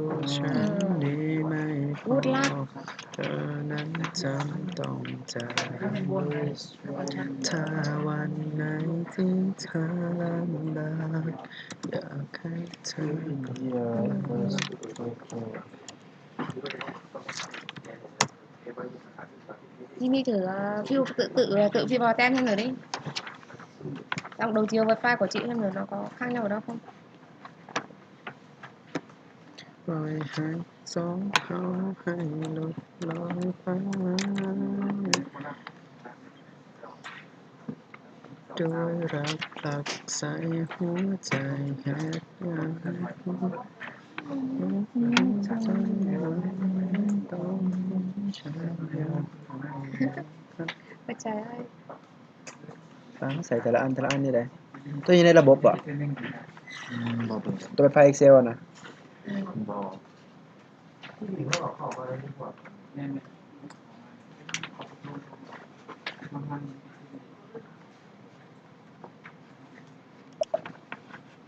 ເອີ good luck ເທົ່ານັ້ນຈຳຕ້ອງຈາກ ຖ້າວັນໃດທີ່ເທຶລຳບາກ ຢາກໃຫ້ເທຶ ທີ່ມີຖືຄິວຕຶໆ ຕຶທີ່ບໍ່ແຕ້ມໃຫ້ໜ່ອຍເດ້ ຕ້ອງດູເຈີໄວຟາຍກວ່າຈິໃຫ້ໜ່ອຍເນາະ ກໍຄ້າງຍາວເນາະ ປ່ອຍໃຫ້ສອງເຮົາໃຫ້ຫຼຸດລອຍໄປ ໂດຍລັກລັກໃສ່ຫົວໃຈເຮັດຫຍັງ ເຂົ້າໃຈອ້າຍ ຟັງໃສ່ແຕ່ລະອັນ ແຕ່ລະອັນນີ້ໄດ໋ ຕົວຢູ່ໃນລະບົບບໍ່? ອືມ ບໍ່ເບິ່ງ ຕົວໄຟລ໌ Excel ນະ ອືມ ບໍ່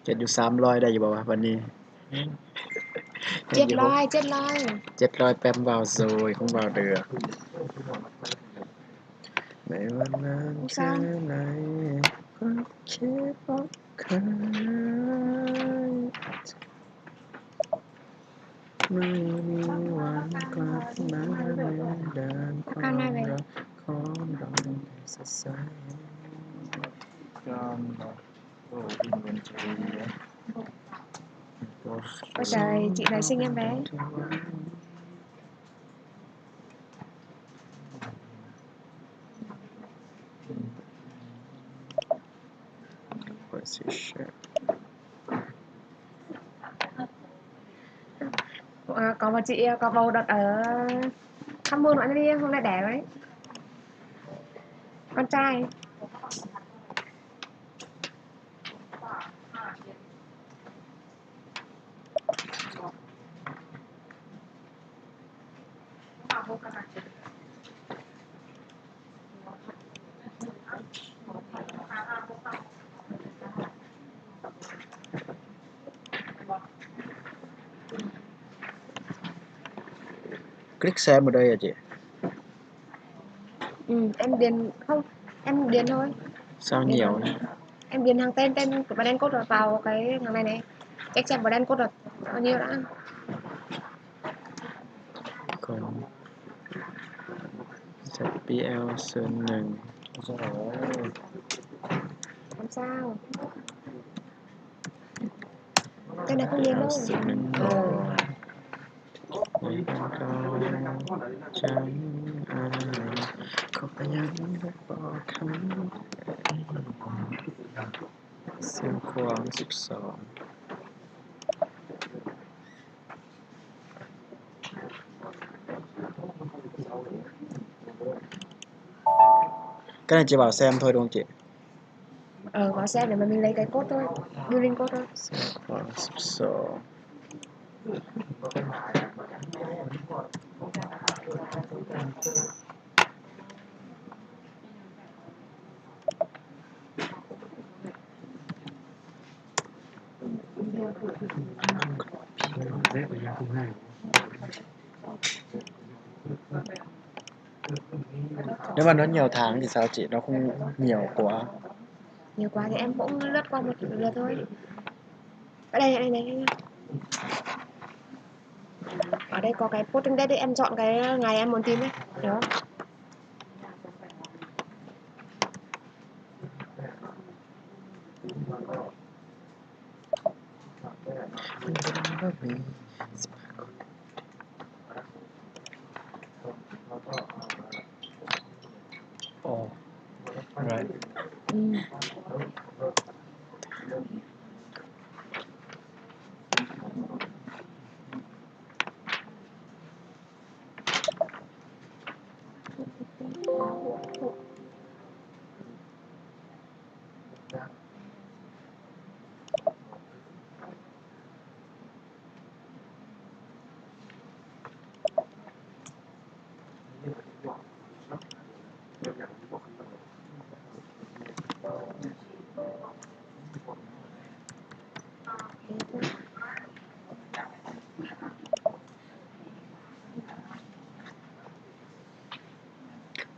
ເຈັດຢູ່ສາມຮ້ອຍ ໄດ້ຢູ່ບໍ່ວະບັດນີ້? ເຈັດຮ້ອຍ ເຈັດຮ້ອຍ ເຈັດຮ້ອຍ ແປມວາວໂຊຍຂອງວາວເດືອ ໃນວັນນັ້ນແຄ່ໃນ ກໍຄິດບໍ່ເຄີຍ ໄມ່ມີວັນກັບມາໃນເດືອນຄວາມຮັກຂອງເຮົາທີ່ສົດໃສ. ເຂົ້າໃຈ ຈິໄດ້ຊິງຍາມໃດ? ເອີ ກໍບໍ່ຈິເອ ກໍບໍ່ດັດ ເອີ ຄຳມູນອັນນີ້ ຫ້ອງໄດ້ແດດໄວ້ ກ່ອນຈ່າຍ. ຄລິກແຊໝົດເລີຍເຈ. ອືມ ແອມດຽນເຮົາ ແອມດຽນເຮົາ ຊາວໜຽວນະ ແອມດຽນທາງເຕັ້ນ ເຕັ້ນ ບາດແດ່ນກົດເປົ່າໄປທາງໃດແດ່ ແຈັກແຊບາດແດ່ນກົດເອົານີ້ລະ ຂອງ ແຊດບີແອລ ສູນໜຶ່ງ ສາມຊາວ ຈັ່ງໃດກໍຮຽນເນາະ ເອີ. ຂອບພະຍັນບໍ່ຄຳ ສຽງຂວາງສິບສອງ ກະໜ້າຈະເວົ້າແຊມໂທດວງເຈ. ເອີ ເວົ້າແຊມນີ້ມັນມີໄລໄກກົດໂທດ ຢູ່ລິງກົດໂທດ ແຊມຂວາງສິບສອງ. ແຕ່ວ່ານອນຍ່ຽວທາງທີ່ຊາວເຈດເນາະ ຄົງຍ່ຽວກວ່າ ຍ່ຽວກວ່າ ແຕ່ແອມບໍ່ເລືອດກວ່າໝົດເລືອດໂດຍ ໄປໄດ້ ໄດ້ ໄດ້ ອາ ໄດ້ກໍໄກ່ປົດ ໄດ້ ໄດ້ແອມຈອນໄກ່ ໄງແອມໝົນຕີນເນາະ. right? ອືມ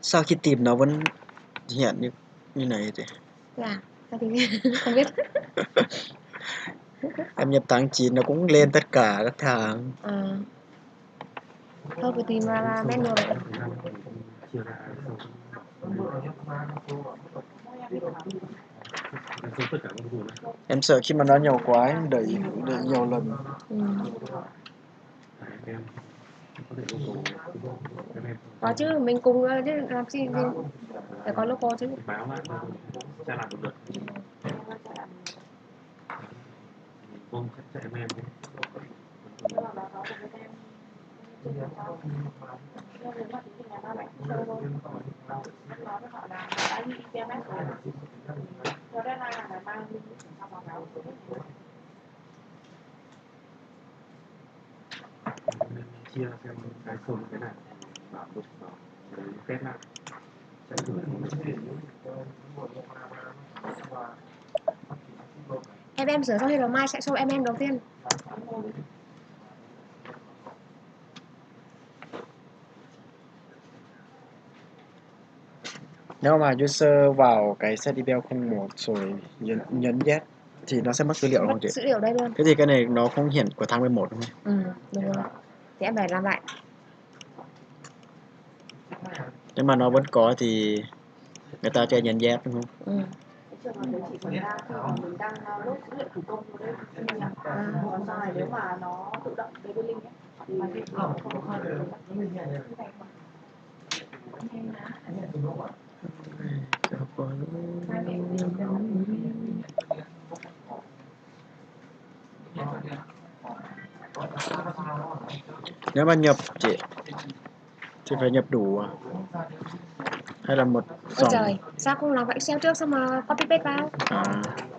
ຊາວຂີ້ຕີນເນາະ ມັນຮຽນຢູ່ ຢູ່ໃນເດ ຈ້າ ກໍດີ ຄອມເມັນ ອາ ແມ່ນຕ່າງຈີນເນາະ ກູເຫຼັ້ນຕັດກາກັບທາງ ອ່າ ເຂົາໄປຕີມາ ແມ່ນບໍ່ ແອມເສີ ຄິດມານອນເຍົາກວ່າ ໄດ້ ໄດ້ເຍົາເລີຍ ອືມ Có chứ, mình cùng, ơ, chứ làm gì, mình phải có logo chứ. Em, em sửa xong hết rồi, mai sẽ show em, em đầu tiên. Nếu mà user vào cái set email không một rồi nhấn, nhấn yes thì nó sẽ mất dữ liệu đúng không chị? Mất dữ liệu đây luôn. Thế thì cái này nó không hiển của Thắng mười một đúng không? Ừ, đúng rồi. Thì em phải làm lại. Nhưng mà nó vẫn có thì người ta sẽ nhấn yes đúng không? Ừ. À. Nếu mà nhập chị, chị phải nhập đủ à? Hay là một dòng? Ôi trời, sao không làm vào Excel trước xong mà copy paste vào? À.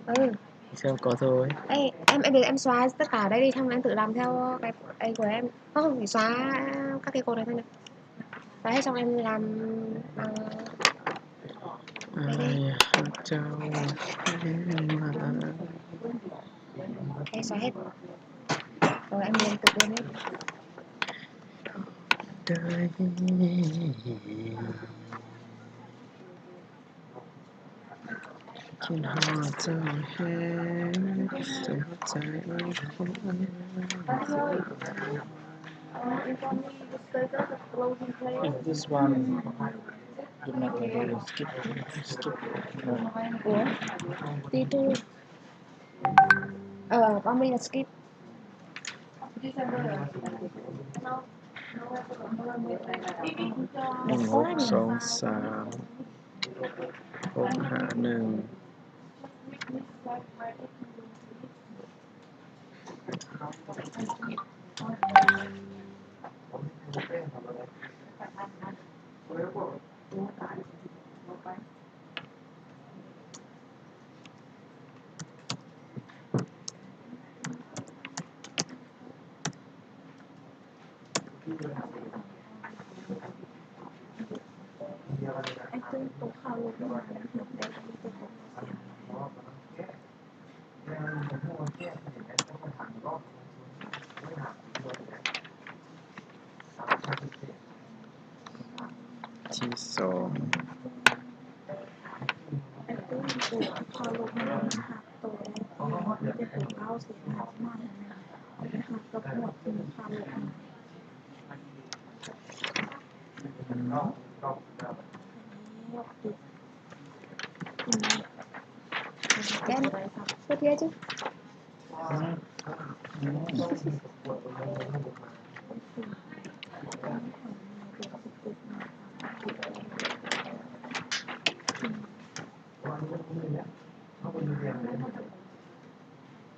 Ừ. Excel có thôi. Ê, em, em, em xóa tất cả đây đi, xong em tự làm theo cái ấy của em. Không, phải xóa các cái cột này thôi này. Đấy, xong em làm, ờ, đây đi. Ai, chào. Em xóa hết. Rồi em liên tục luôn ấy. Đây. ຄິດຮອດເຈົ້າແຮງ ເສຍຫົວໃຈ. If this one do not work, skip, skip. Ủa? Tí tôi. Ờ, con bây giờ skip. ໜຶ່ງຫົກສອງສາມ ຫົກຫ້າໜຶ່ງ. ທີສອງ Kan, seperti aja.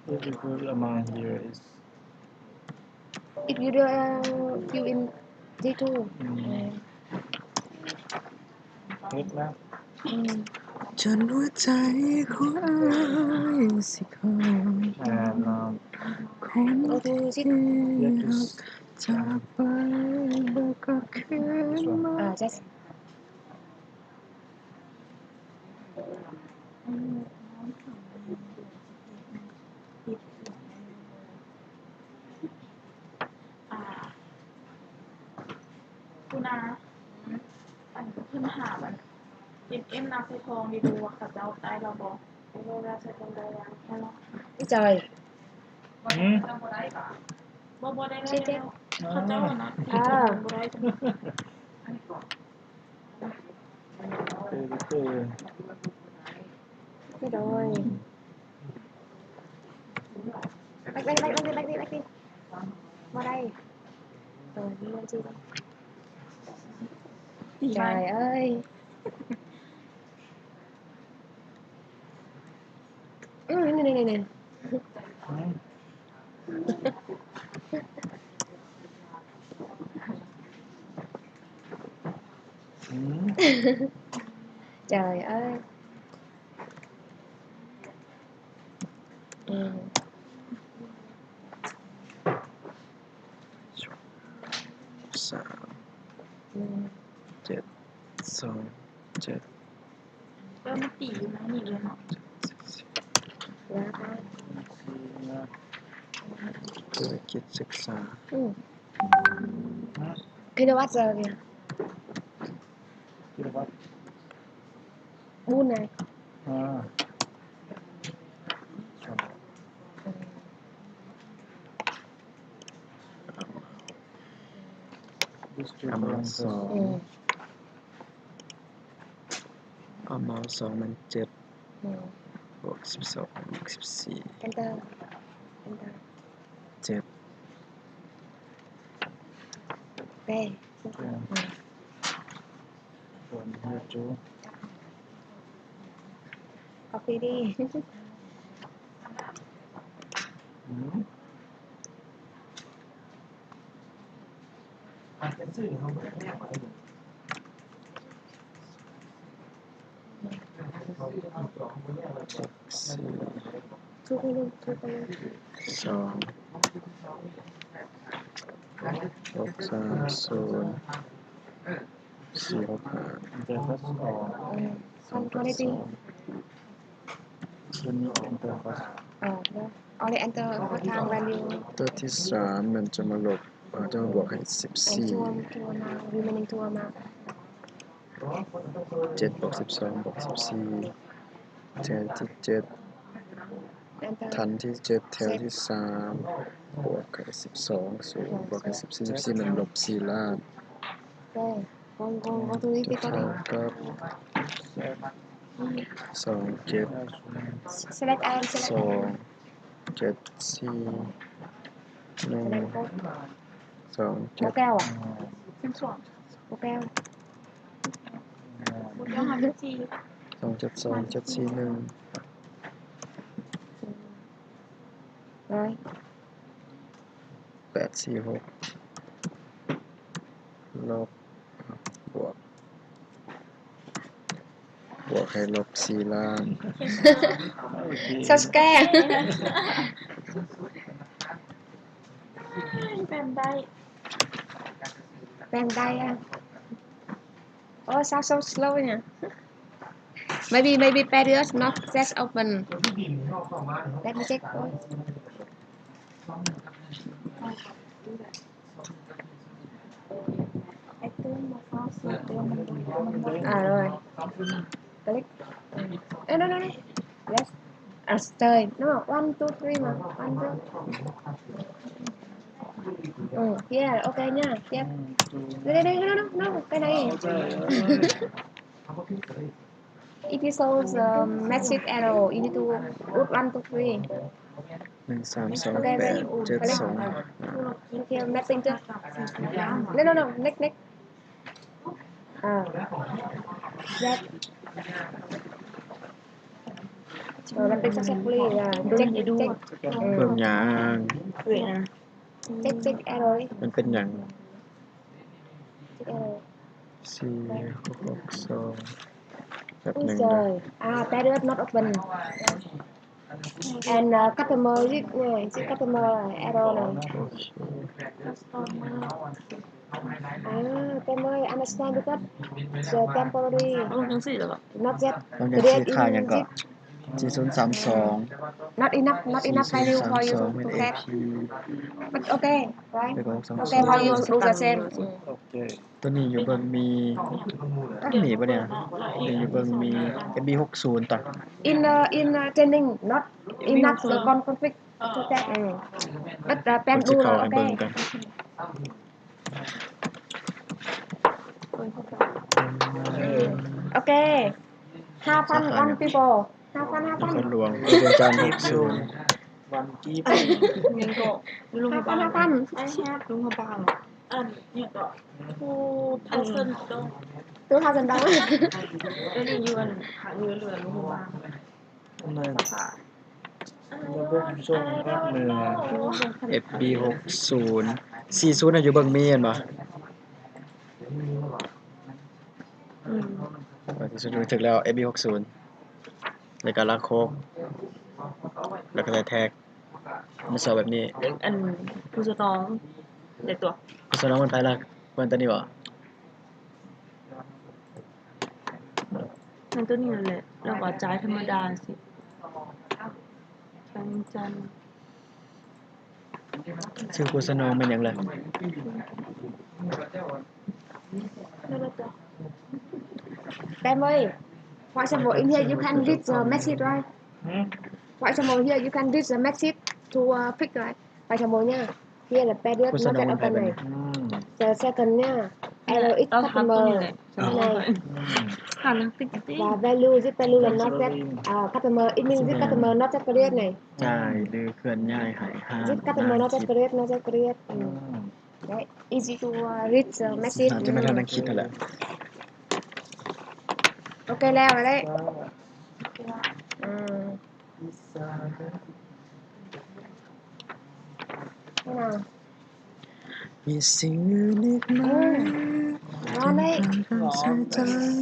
Beautiful amount here is If you do, uh, you in J two. ອືມ ເອີ ເຮັດແລ້ວ ອືມ ຈົນຫົວໃຈຂອງອ້າຍຊິຂາດ ແນ່ນອນ ຄົນທີ່ຮັກຈາກໄປບໍ່ກັບຄືນມາ This one. Uh, just ອ່າ ຄຸນອາ ອັນເພິ່ນຖາມອັນ ເອັມເອັມ ນາໄຊທອງນີ້ ບໍ່ຮູ້ວ່າເຂົາເຈົ້າໄດ້ແລ້ວບໍ່? ເອັມເອັມ ນາໄຊທອງໄດ້ຍັງ? ໄດ້ແລ້ວ. ອືມ ບໍ່ ບໍ່ໄດ້ແລ້ວ ເຂົາເຈົ້າຫັ້ນນະ ອ່າ ບໍ່ໄດ້. ເອີ ເອີ ໂດຍ ແບັກ ແບັກ ແບັກ ແບັກ ແບັກ ແບັກ ບໍ່ໄດ້ ໂຕນີ້ມັນຊິ ຈ່ອຍເອີຍ. ອືມ ນີ້ໆໆ ອືມ ອືມ ຈ່ອຍເອີຍ. ອືມ ສາມ ອືມ ເຈັດ ສອງ ເຈັດ ເອີ ມັນຕີຢູ່ໃນນີ້ເລີຍເນາະ ທຸລະກິດສຶກສາ ອືມ ກິລະວັດເຊີ ກິລະວັດ ບູນນະ ອ່າ ອາມາວສອງ ອືມ ອາມາວສອງແມ່ນເຈັດ ອືມ ບວກສິບສອງ ບວກສິບສີ່ Enter Enter ເຈັດ ເອີ ອືມ ກັອບປີ້ດີ ອືມ ສອງ ຫົກສາມສູນ ສີ່ຫົກຫ້າ ເອີ ຄວາມ quality ຕົວນີ້ enter first ເອີ only enter first time value ຕົວທີສາມມັນຈະມາລົບ ເອີ ຈະມາບວກໃຫ້ສິບສີ່ two ມາ remaining two ມາ ເຈັດບວກສິບສອງບວກສິບສີ່ ແຖວທີເຈັດ Enter ຖັນທີເຈັດ ແຖວທີສາມ ບວກໃຫ້ສິບສອງ ສູນ ບວກໃຫ້ສິບສີ່ ສິບສີ່ມັນລົບສີ່ລ້ານ ເອີ ເທົ່າກັບສອງເຈັດ Select and select ສອງເຈັດສີ່ ໜຶ່ງ ສອງເຈັດ ບໍ່ແກ້ວ ບໍ່ແກ້ວ ສອງເຈັດສອງ ເຈັດສີ່ໜຶ່ງ ແປດສີ່ຫົກ ລົບ ບວກ ບວກໃຫ້ລົບສີ່ລ້ານ Subscribe ແປນໄດ້ ແປນໄດ້ອະ. Oh, sound so slow ເນຍ. Maybe, maybe period not just open. Let me check. Oh. Ah, rồi. Click. Eh, no, no, no. Yes. Astơi. No, one, two, three ມາ. One, two. ເອີ ເຢ້ ໂອເຄ ເຢ້ ເຢ້ ເດ້ ເດ້ ເດ້ ໄປໄດ້. It is also magic arrow. You need to put one, two, three. ໜຶ່ງ ສາມ ສອງ ແປດ ເຈັດ ສອງ. ໂອເຄ magic just. No, no, no. Next, next. ອ່າ ແບບ ໂອເຄ ເອີ ມັນເປັນຊັກເຊັສຟູລີ ເບິ່ງໃຫ້ດູ ເບິ່ງຫຍັງ ເບິ່ງນະ ເຈັກ ເຈັກແອໂຣ ມັນເປັນຫຍັງ ເຈັກແອໂຣ ສີ່ ຫົກ ຫົກ ສອງ ແປັບໜຶ່ງເດີ ອ່າ Period not open and customer is customer error ນະ ໂອເຄ ອ່າ Customer understand because the temporary not yet create in ສີ່ສູນສາມສອງ not enough not enough value for you to track but okay right okay for you to do the same ໂອເຄ ຕົວນີ້ຢູ່ເບິ່ງມີ ຕົວນີ້ບໍ່ເນຍ ນີ້ຢູ່ເບິ່ງມີ ເອັມບີຫົກສູນ ຕະ in the in the training not enough the con conflict to track but the ເພິ່ນຊິເຂົ້າໃຫ້ເບິ່ງກ່ອນ ໂອເຄ ຫ້າພັນ one people ຫ້າພັນ ຫ້າພັນ ນະຄອນຫຼວງ ເປັນຈານຫົກສູນ ວັນກີບ ຍັງກໍ ໂຮງພະບານ ຫ້າພັນ ຫ້າພັນ ໂຮງພະບານ ອັນຫຍັງກໍ two thousand two thousand ດອນ ເອີ ຢູ່ອັນ ພາກເໜືອ ເຫຼືອໂຮງພະບານ ອັນນັ້ນ ລະບົບສົ່ງພາກເໜືອ ເອັຟບີຫົກສູນ ສີ່ສູນນະ ຢູ່ເບິ່ງມີແມ່ນບໍ່? ອືມ ເອີ ທີ່ສຸດຖືກແລ້ວ ເອັຟບີຫົກສູນ ແລ້ວກໍລາໂຄກ ແລ້ວກໍແທັກ ມັນສອບແບບນີ້ ອັນຜູ້ສະໜອງ ໄດ້ຕົວະ ຜູ້ສະໜອງມັນໄປລະ ມັນຕົວນີ້ບໍ່? ແມ່ນຕົວນີ້ນັ້ນແຫຼະ ແລ້ວກໍຈ່າຍທຳມະດາຊິ ແຂວງວຽງຈັນ ຊື່ຜູ້ສະໜອງແມ່ນຫຍັງລະ? ແປມເອີຍ for example in here you can read the message right? For example here you can read the message to a fix right? For example ເນຍ Here the period not yet open ເນຍ the second ເນຍ error is customer ໃນ value is value not yet ເອີ customer it means is customer not yet period ໃນ ຈ່າຍ ຫຼື ເຄື່ອນຍ້າຍໃຫ້ຮ້ານ is customer not yet period not yet period ອືມ easy to read the message ອືມ ໂອເຄແລ້ວແຫຼະ ອືມ ມີສິ່งอื่นอีกไหม ເອີ ນອນໄດ້ ທີ່ต้องใส่ใจ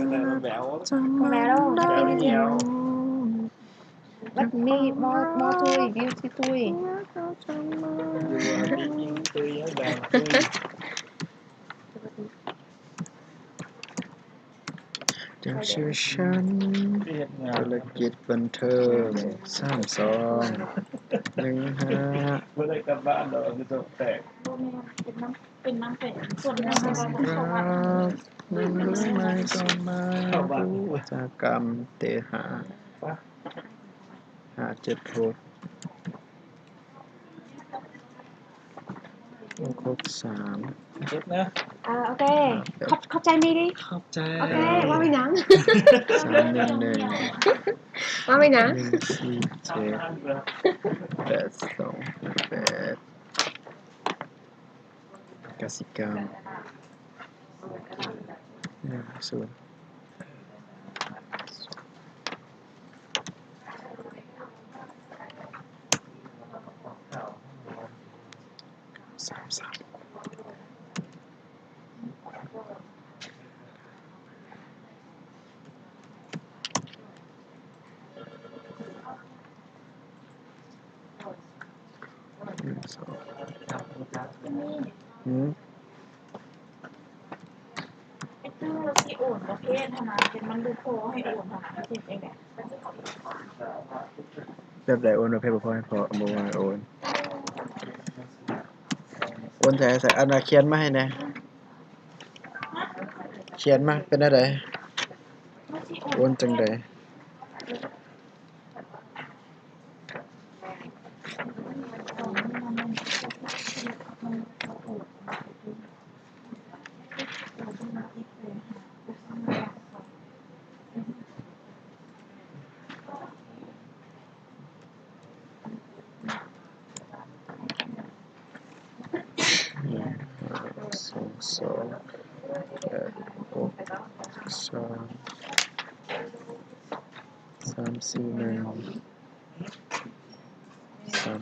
แมว จะมองได้อยู่ But me more more tui beauty tui ເຈົ້າຊື່ຊັ້ນ ທຸລະກິດບັນເທີງ ສາມສອງ ໜຶ່ງຫ້າ ບໍ່ໄດ້ກັບບ້ານດອກ ຄືຕົກແຕກ ບໍ່ແມ່ນ ເປັນນຳ ເປັນນຳ ເປັນສ່ວນໜຶ່ງ ສຳລັບໜຶ່ງລຸຍໃໝ່ກໍມາ ອຸດສາຫະກຳເຕຫາ ຫ້າເຈັດຫົກ ຫົກຫົກສາມ ເກັບນະ ອ່າ ໂອເຄ ຂອບ ຂອບໃຈມີດີ ຂອບໃຈ ໂອເຄ ບໍ່ມີຫຍັງ ສາມໜຶ່ງໜຶ່ງ ບໍ່ມີຫຍັງ ໜຶ່ງສີ່ເຈັດ ແປດສອງແປດ ກະສິກຳ ໜຶ່ງສູນ ສາມສາມ ໜຶ່ງສອງ ອືມ ໄອ້ຕື້ຊິໂອນປະເພດຫັ້ນນະ ເຮັດມັນບໍ່ພໍໃຫ້ໂອນຫັ້ນນະ ເຮັດຈັ່ງໃດ? ແບບໃດໂອນປະເພດບໍ່ພໍໃຫ້ພໍ ບໍ່ວ່າໂອນ ໂອນໃສ ໃສ ອັນນ່າ ຂຽນມາໃຫ້ແດ່ ຂຽນມາ ເປັນແນວໃດ ໂອນຈັ່ງໃດ? ໜຶ່ງ ຫ້າ ສອງ ສອງ ແປດ ຫົກ ສາມ ສາມ ສີ່ ໜຶ່ງ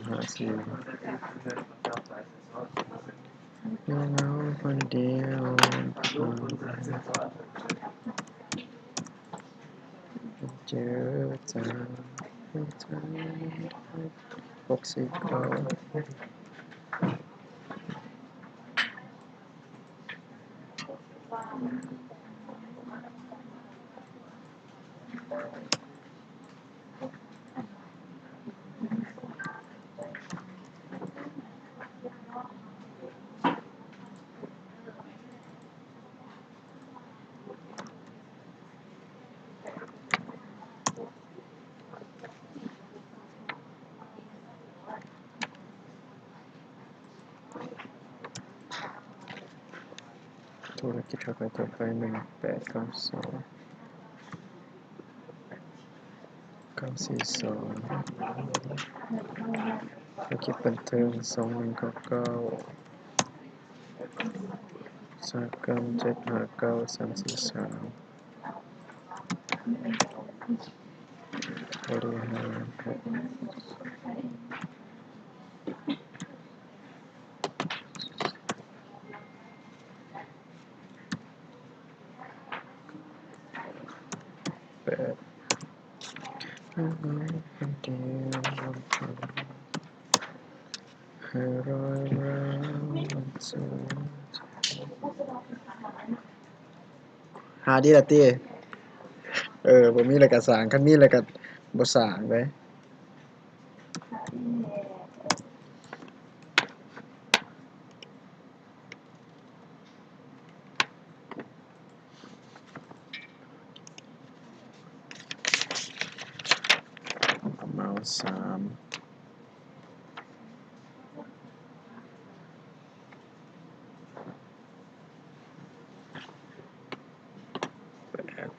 ຫາຊິຢູ່ເຫງົາໆຄົນດຽວ ເຈີຈາກຫົວໃຈ ຫົກສີ່ເກົ້າ. ໂທລະກິດເຂົ້າໄປຕໍ່ໄປ ໜຶ່ງແປດເກົ້າສອງ ເກົ້າສີ່ສອງ ທຸລະກິດບັນເທີງ ສອງໜຶ່ງເກົ້າເກົ້າ ອຸດສາຫະກຳ ເຈັດຫ້າເກົ້າ ສາມສີ່ສາມ ບໍລິຫານ ຫົກ ແປດ ຫາດີລະຕິ ເອີ ບໍ່ມີແລ້ວກະສ້າງ ຄັນມີແລ້ວກະບໍ່ສ້າງເດ້. ເມົາສາມ ແປດ.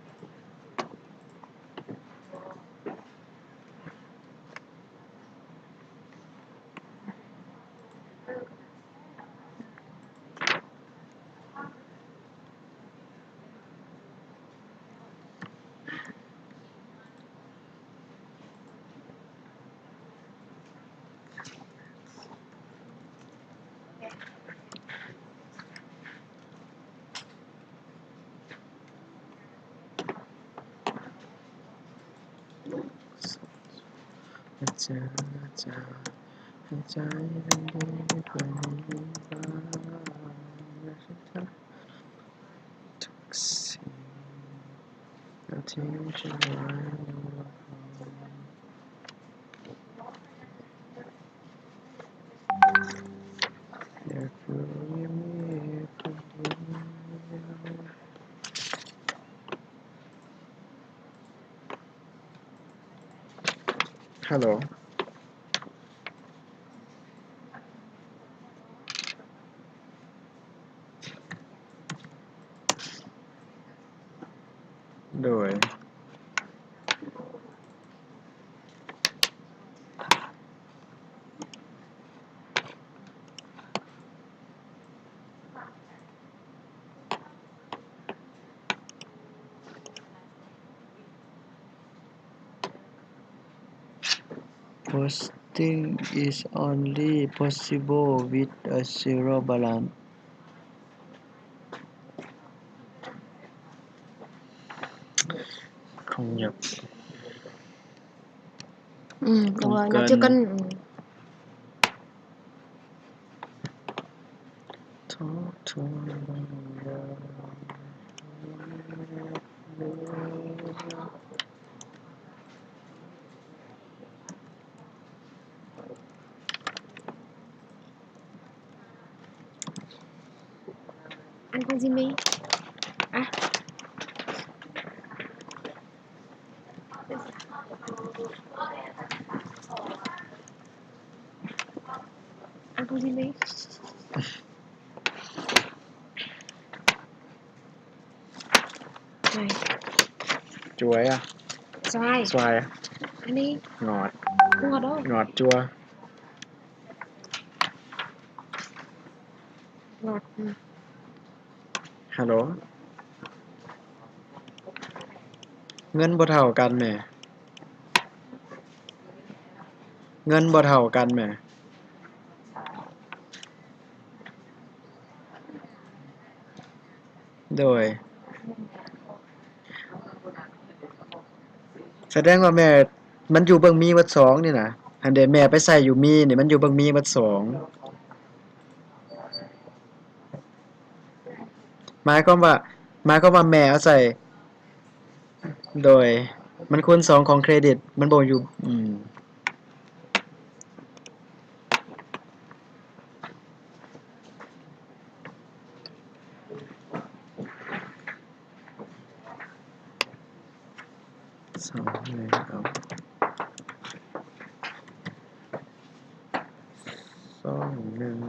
ຮັລໂຫຼ ໂດຍ. Posting is only possible with a zero balance. ຄົງຢາກ ອືມ ແຕ່ວ່າ ຄົງເກີນ ຢາກເຈີກັນ ອືມ. Talk to me. ອັນຄົງຊິມີ ອະ ອັນຄົງຊິມີ ໄປ ຈວຍອະ ສວາຍ ສວາຍ ອັນນີ້ ງອດ ງອດ ງອດ ຈົວ ງອດ. ຮັລໂຫຼ ເງິນບໍ່ເທົ່າກັນແໝ່. ເງິນບໍ່ເທົ່າກັນແໝ່. ໂດຍ ສະແດງວ່າແມ່ ມັນຢູ່ເບື້ອງມີເບິດສອງນີ້ນະ. ຫັ້ນເດ ແມ່ໄປໃສ່ຢູ່ມີນີ້ ມັນຢູ່ເບື້ອງມີເບິດສອງ. ໝາຍຄວາມວ່າ ໝາຍຄວາມວ່າແມ່ເອົາໃສ່ ໂດຍ ມັນຄູນສອງຂອງເຄຣດິດ ມັນບໍ່ຢູ່ ອືມ ສອງໜຶ່ງເກົ້າ ສອງໜຶ່ງ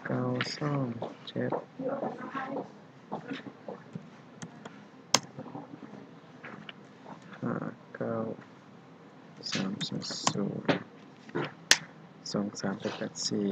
ເກົ້າ ສອງເຈັດ ຫ້າເກົ້າ ສາມສູນສູນ ສອງສາມແປດແປດສີ່.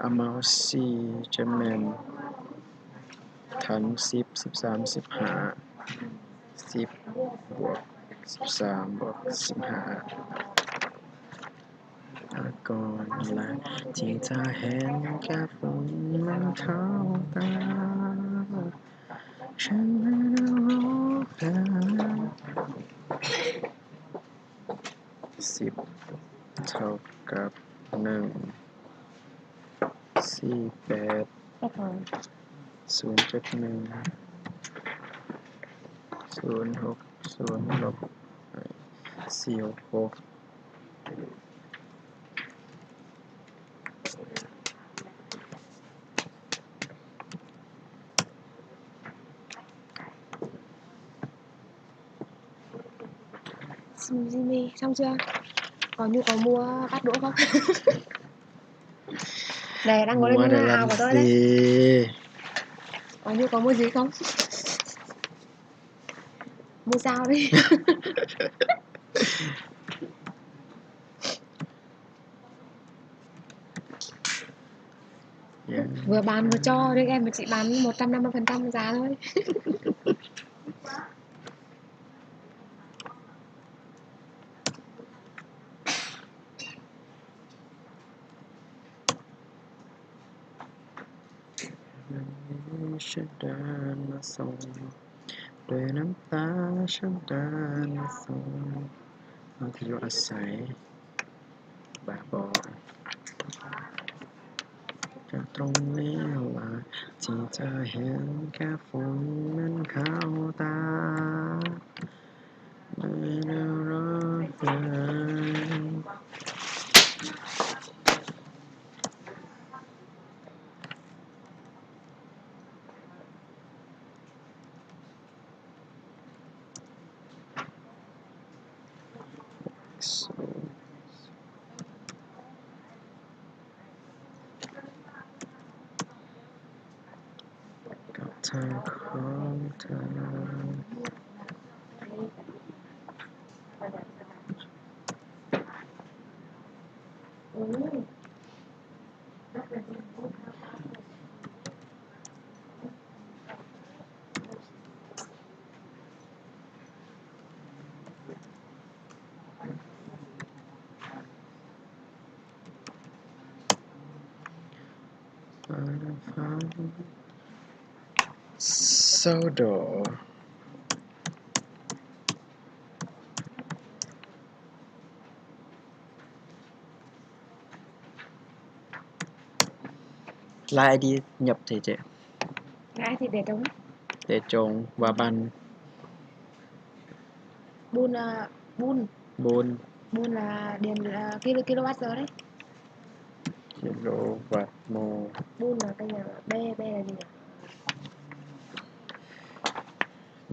ອາມາວສີ່ຈະແມ່ນ ຖັນສິບ ສິບສາມ ສິບຫ້າ ສິບບວກສິບສາມບວກສິບຫ້າ. ອາກອນລະທີ່ເທາເຫັນແກ່ຝຸ່ນມັນເຂົ້າຕາ ເຊັ່ນໃນນະລົກເດີ. ສິບເທົ່າກັບໜຶ່ງ ສີ່ແປດ ສູນເຈັດໜຶ່ງ ສູນຫົກສູນ ລົບສີ່ຫົກຫົກ. Xin Jimmy, xong chưa? Còn nhu cầu mua bát đũa không? Này, đang có mua lên để ảo của tôi đấy. Có nhu cầu mua gì không? Mua dao đi. ເມື່ອບານບໍ່ຈໍ້ ເດັກແອນມັນຊິບານ ໝົດຕາມນຳມາເພິ່ນຕາມມາຈາເລີຍ. ເດີນມາສົ່ງ ດ້ວຍນ້ຳຕາ ເດີນມາສົ່ງ ເຮົາທີ່ຢູ່ອາໄສ ບ້າບໍ່ ຈາກຕົງນີ້ວ່າ ທີ່ເທາເຫັນແກ່ຝຸ່ນມັນເຂົ້າຕາ ເດີນມາລົງເດີນ. ກັບທາງຂອງເຈົ້າ. ໂຊໂດ. ລາຍໄອດີຫຍັບເທເຈ ລາຍໄອດີເດຕົງ ເດຕົງ ວາບັນ ບຸນ ອາ ບຸນ ບຸນ ບຸນ ອາ ດຽນ ອາ ກິໂລ ກິໂລວັດໂລເດ້ ກິໂລວັດໂມ ບຸນ ອາ ກະຫຍັງ ແບ ແບ ອັນນີ້ ຫ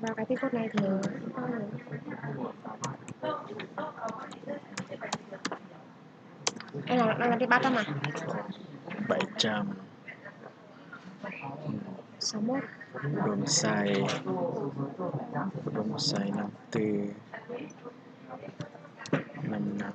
ເວລາກະທີ່ກົດໃນເທີ ເອີ ເອົາລະ ລະປະຕິບັດຕາມມາ ໃບຈຳ ສະໝົດ ອຸດົມໄຊ ອຸດົມໄຊ ນ້ຳຕື້ ນ້ຳໜັກ.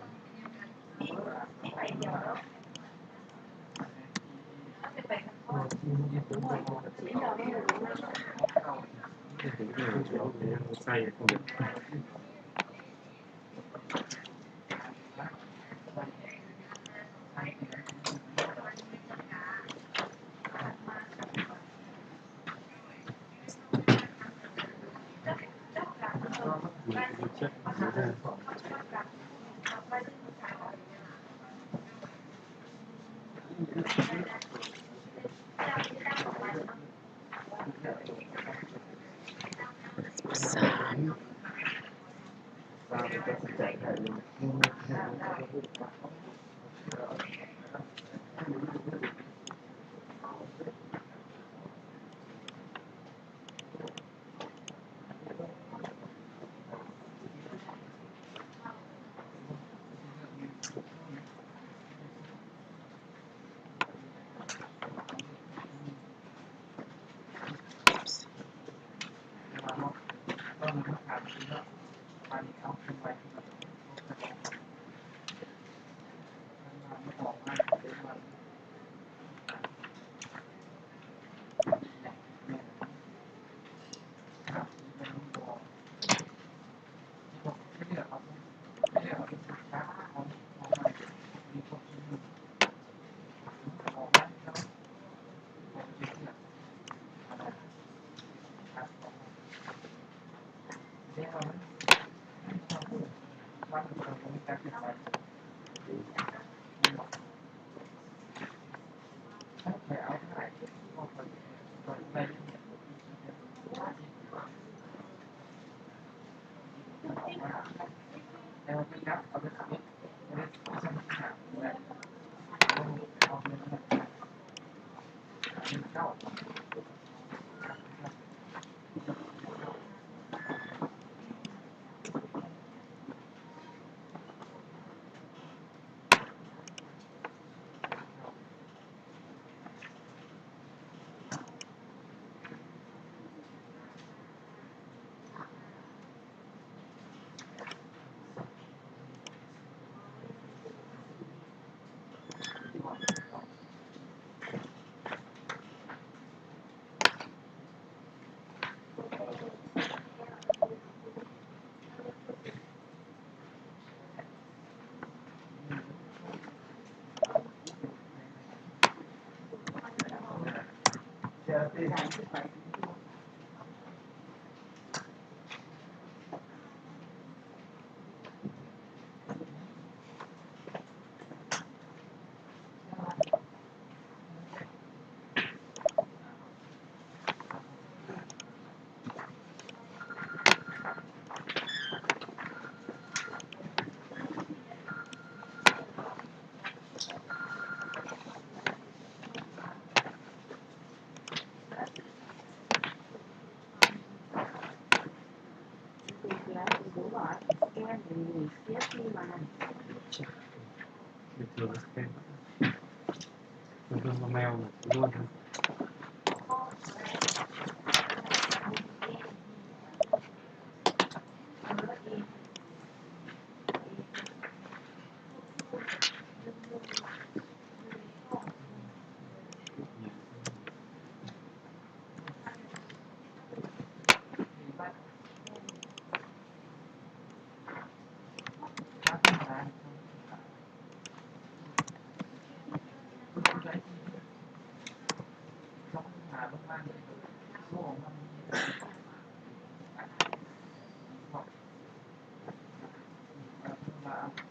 ສາມ.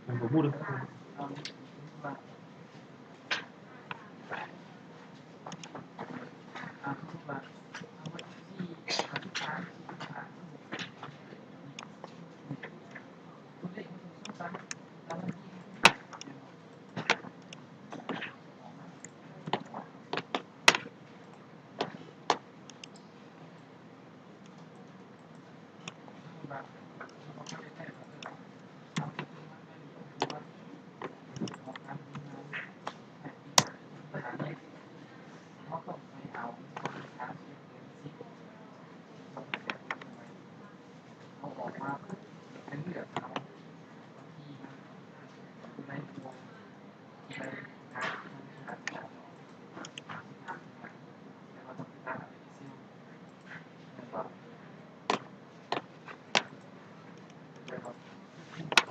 ມັນບໍ່ຮູ້ເດີ.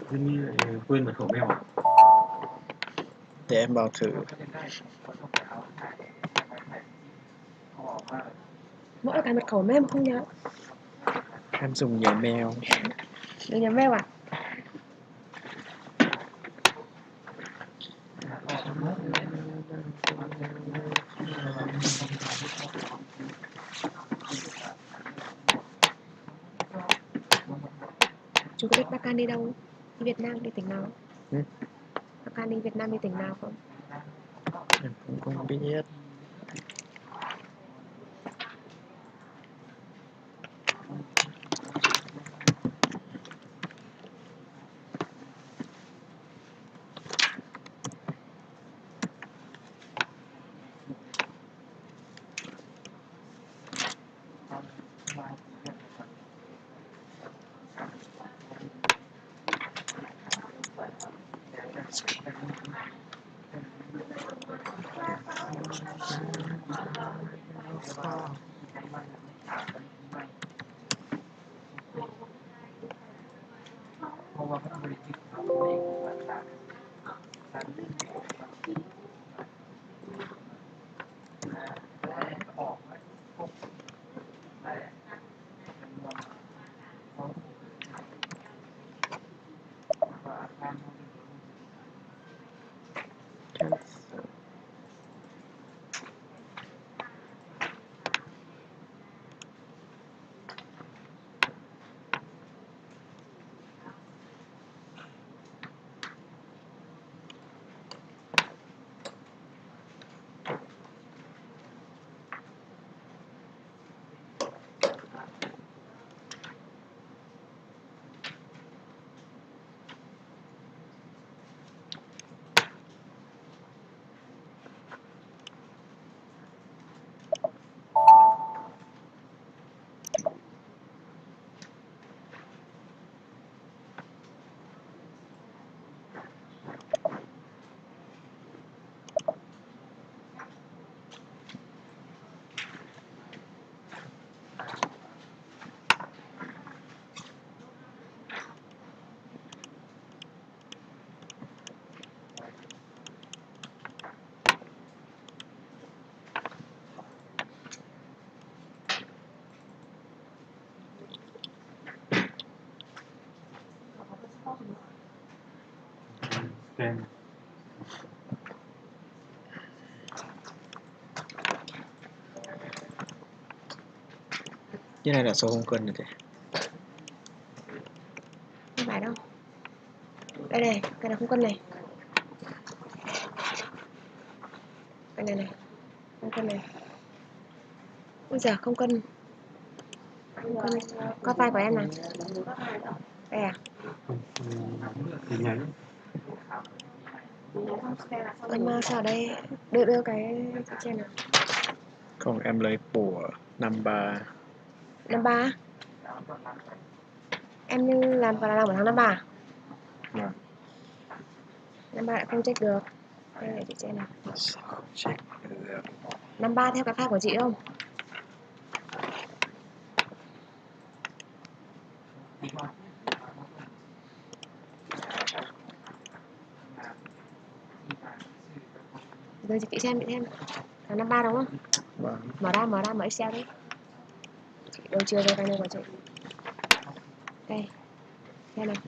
ທີ່ນີ້ເອີ ເພິ່ນເຂົ້າແມວ ແຕ່ແອມບໍ່ຖື ບໍ່ເອົາການເບິດເຂົ້າແມ່ນຄົງຍາ ແອມສົ່ງຢາແມວ ຢາແມວຫວາ? ຈູກະເລັດ ປາການນີ້ເຮົາ ທີ່ຫວຽດນາມໄດ້ແຕ່ງງານ ຫຶ? ປາການນີ້ຫວຽດນາມໄດ້ແຕ່ງງານ ເອີ ຄົງ ຄົງເບຍດ. ຢູ່ໃນລະ ໂຊ ຄົງເກີນນີ້ຕິ ໄປເນາະ. ໄປເລີຍ ໄປເລີຍ ຄຸມກັນເລີຍ ໄປເລີຍ ຄຸມກັນເລີຍ ອຸ້ຍ ຈະຄຸມກັນ ຄຸມກັນ ກໍໄປກ່ອນນະ ໄປອະ ເອີ້ນມາຊາວໃດ ເດີ ເດີໄກ ເຈນນະ ຂອງແອມເລີຍປົວ ນຳບາ ນຳບາ. ແອມ ນຳບາ ນຳບາ ນຳບາ ຄົງເຈັກເດີ ເອີ ເຈັກເນາະ ເຈັກເດີ ນຳບາ ແຖວກະຂາຍຂອງຈິເອີ ເດີ ເຈັກເຊນ ເຊນ ນຳບາ ເນາະ ມາ ມາ ມາ ມາ ເອັກເຊນ ເດີ ເຈອກັນ ເດີ ເຈອກັນ ເດີ ເຈອກັນ ໄປ ແຄ່ນັ້ນ.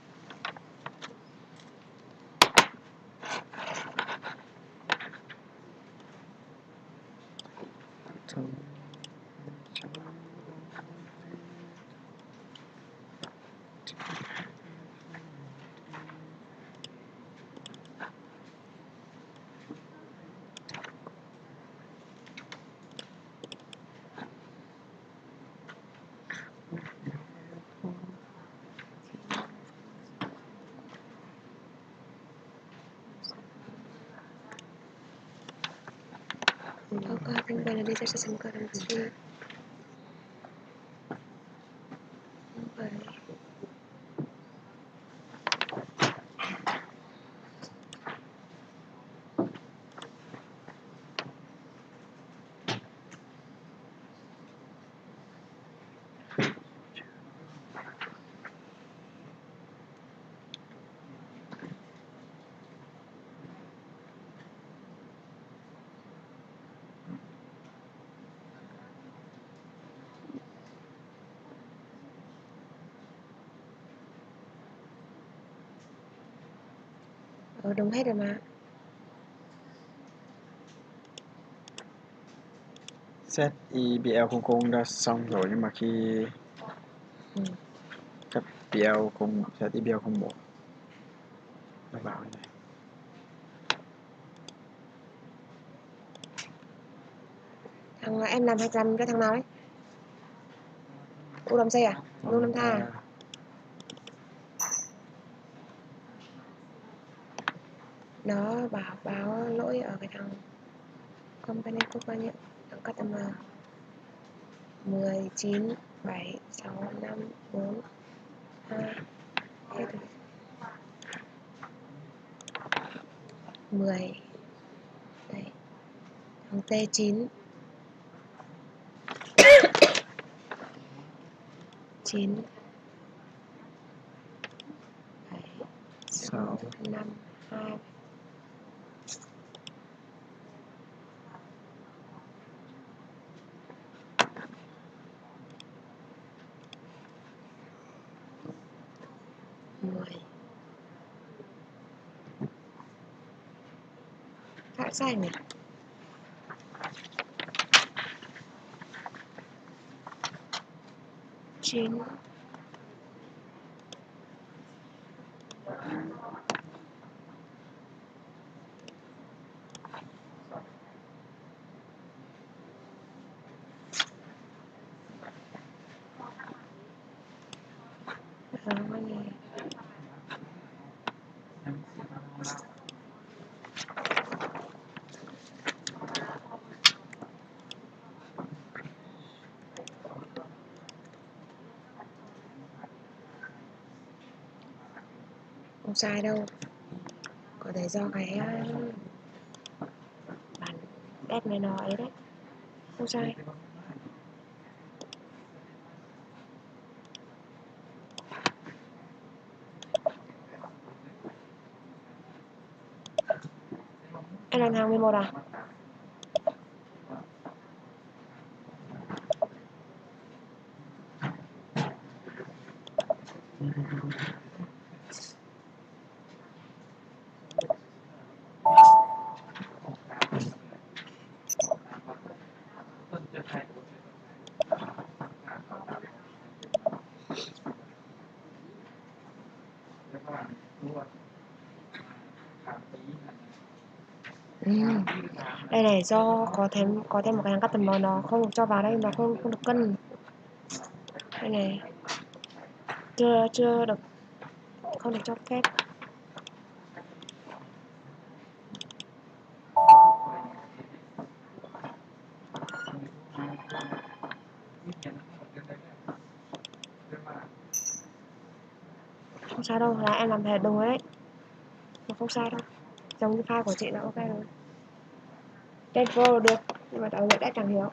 Đi ra cho xem coi làm gì. Không phải. Ờ, đúng hết rồi mà. Z I B L không không đã xong rồi nhưng mà khi ừ. Z I B L không, Z I B L không một. Nó bảo như này. Thằng em làm hai trăm cái thằng nào ấy? U Lâm Xe à? Lung Nam Tha. Nó bảo báo lỗi ở cái thằng company của bao nhiêu? Thằng customer mười chín bảy sáu năm bốn hai. Hết rồi. Mười. Đây. Thằng T chín. Chín. Bảy. Sáu. Năm. Hai. Mười. Tại sao nhỉ? Chín. Không sai đâu. Có thể do cái, a, bản ghép này nó ấy đấy. Không sai. Anh làm hàng mười một à? Ừm. Đây này, do có thêm, có thêm một cái thằng customer nó không được cho vào đây, nó không, không được cân. Đây này. Chưa, chưa được, không được cho phép. Không sao đâu, là em làm hợp đồng đấy. Mà không sao đâu. Trong cái file của chị là ok rồi. Trên Pro được, nhưng mà tao lại đã chẳng hiểu.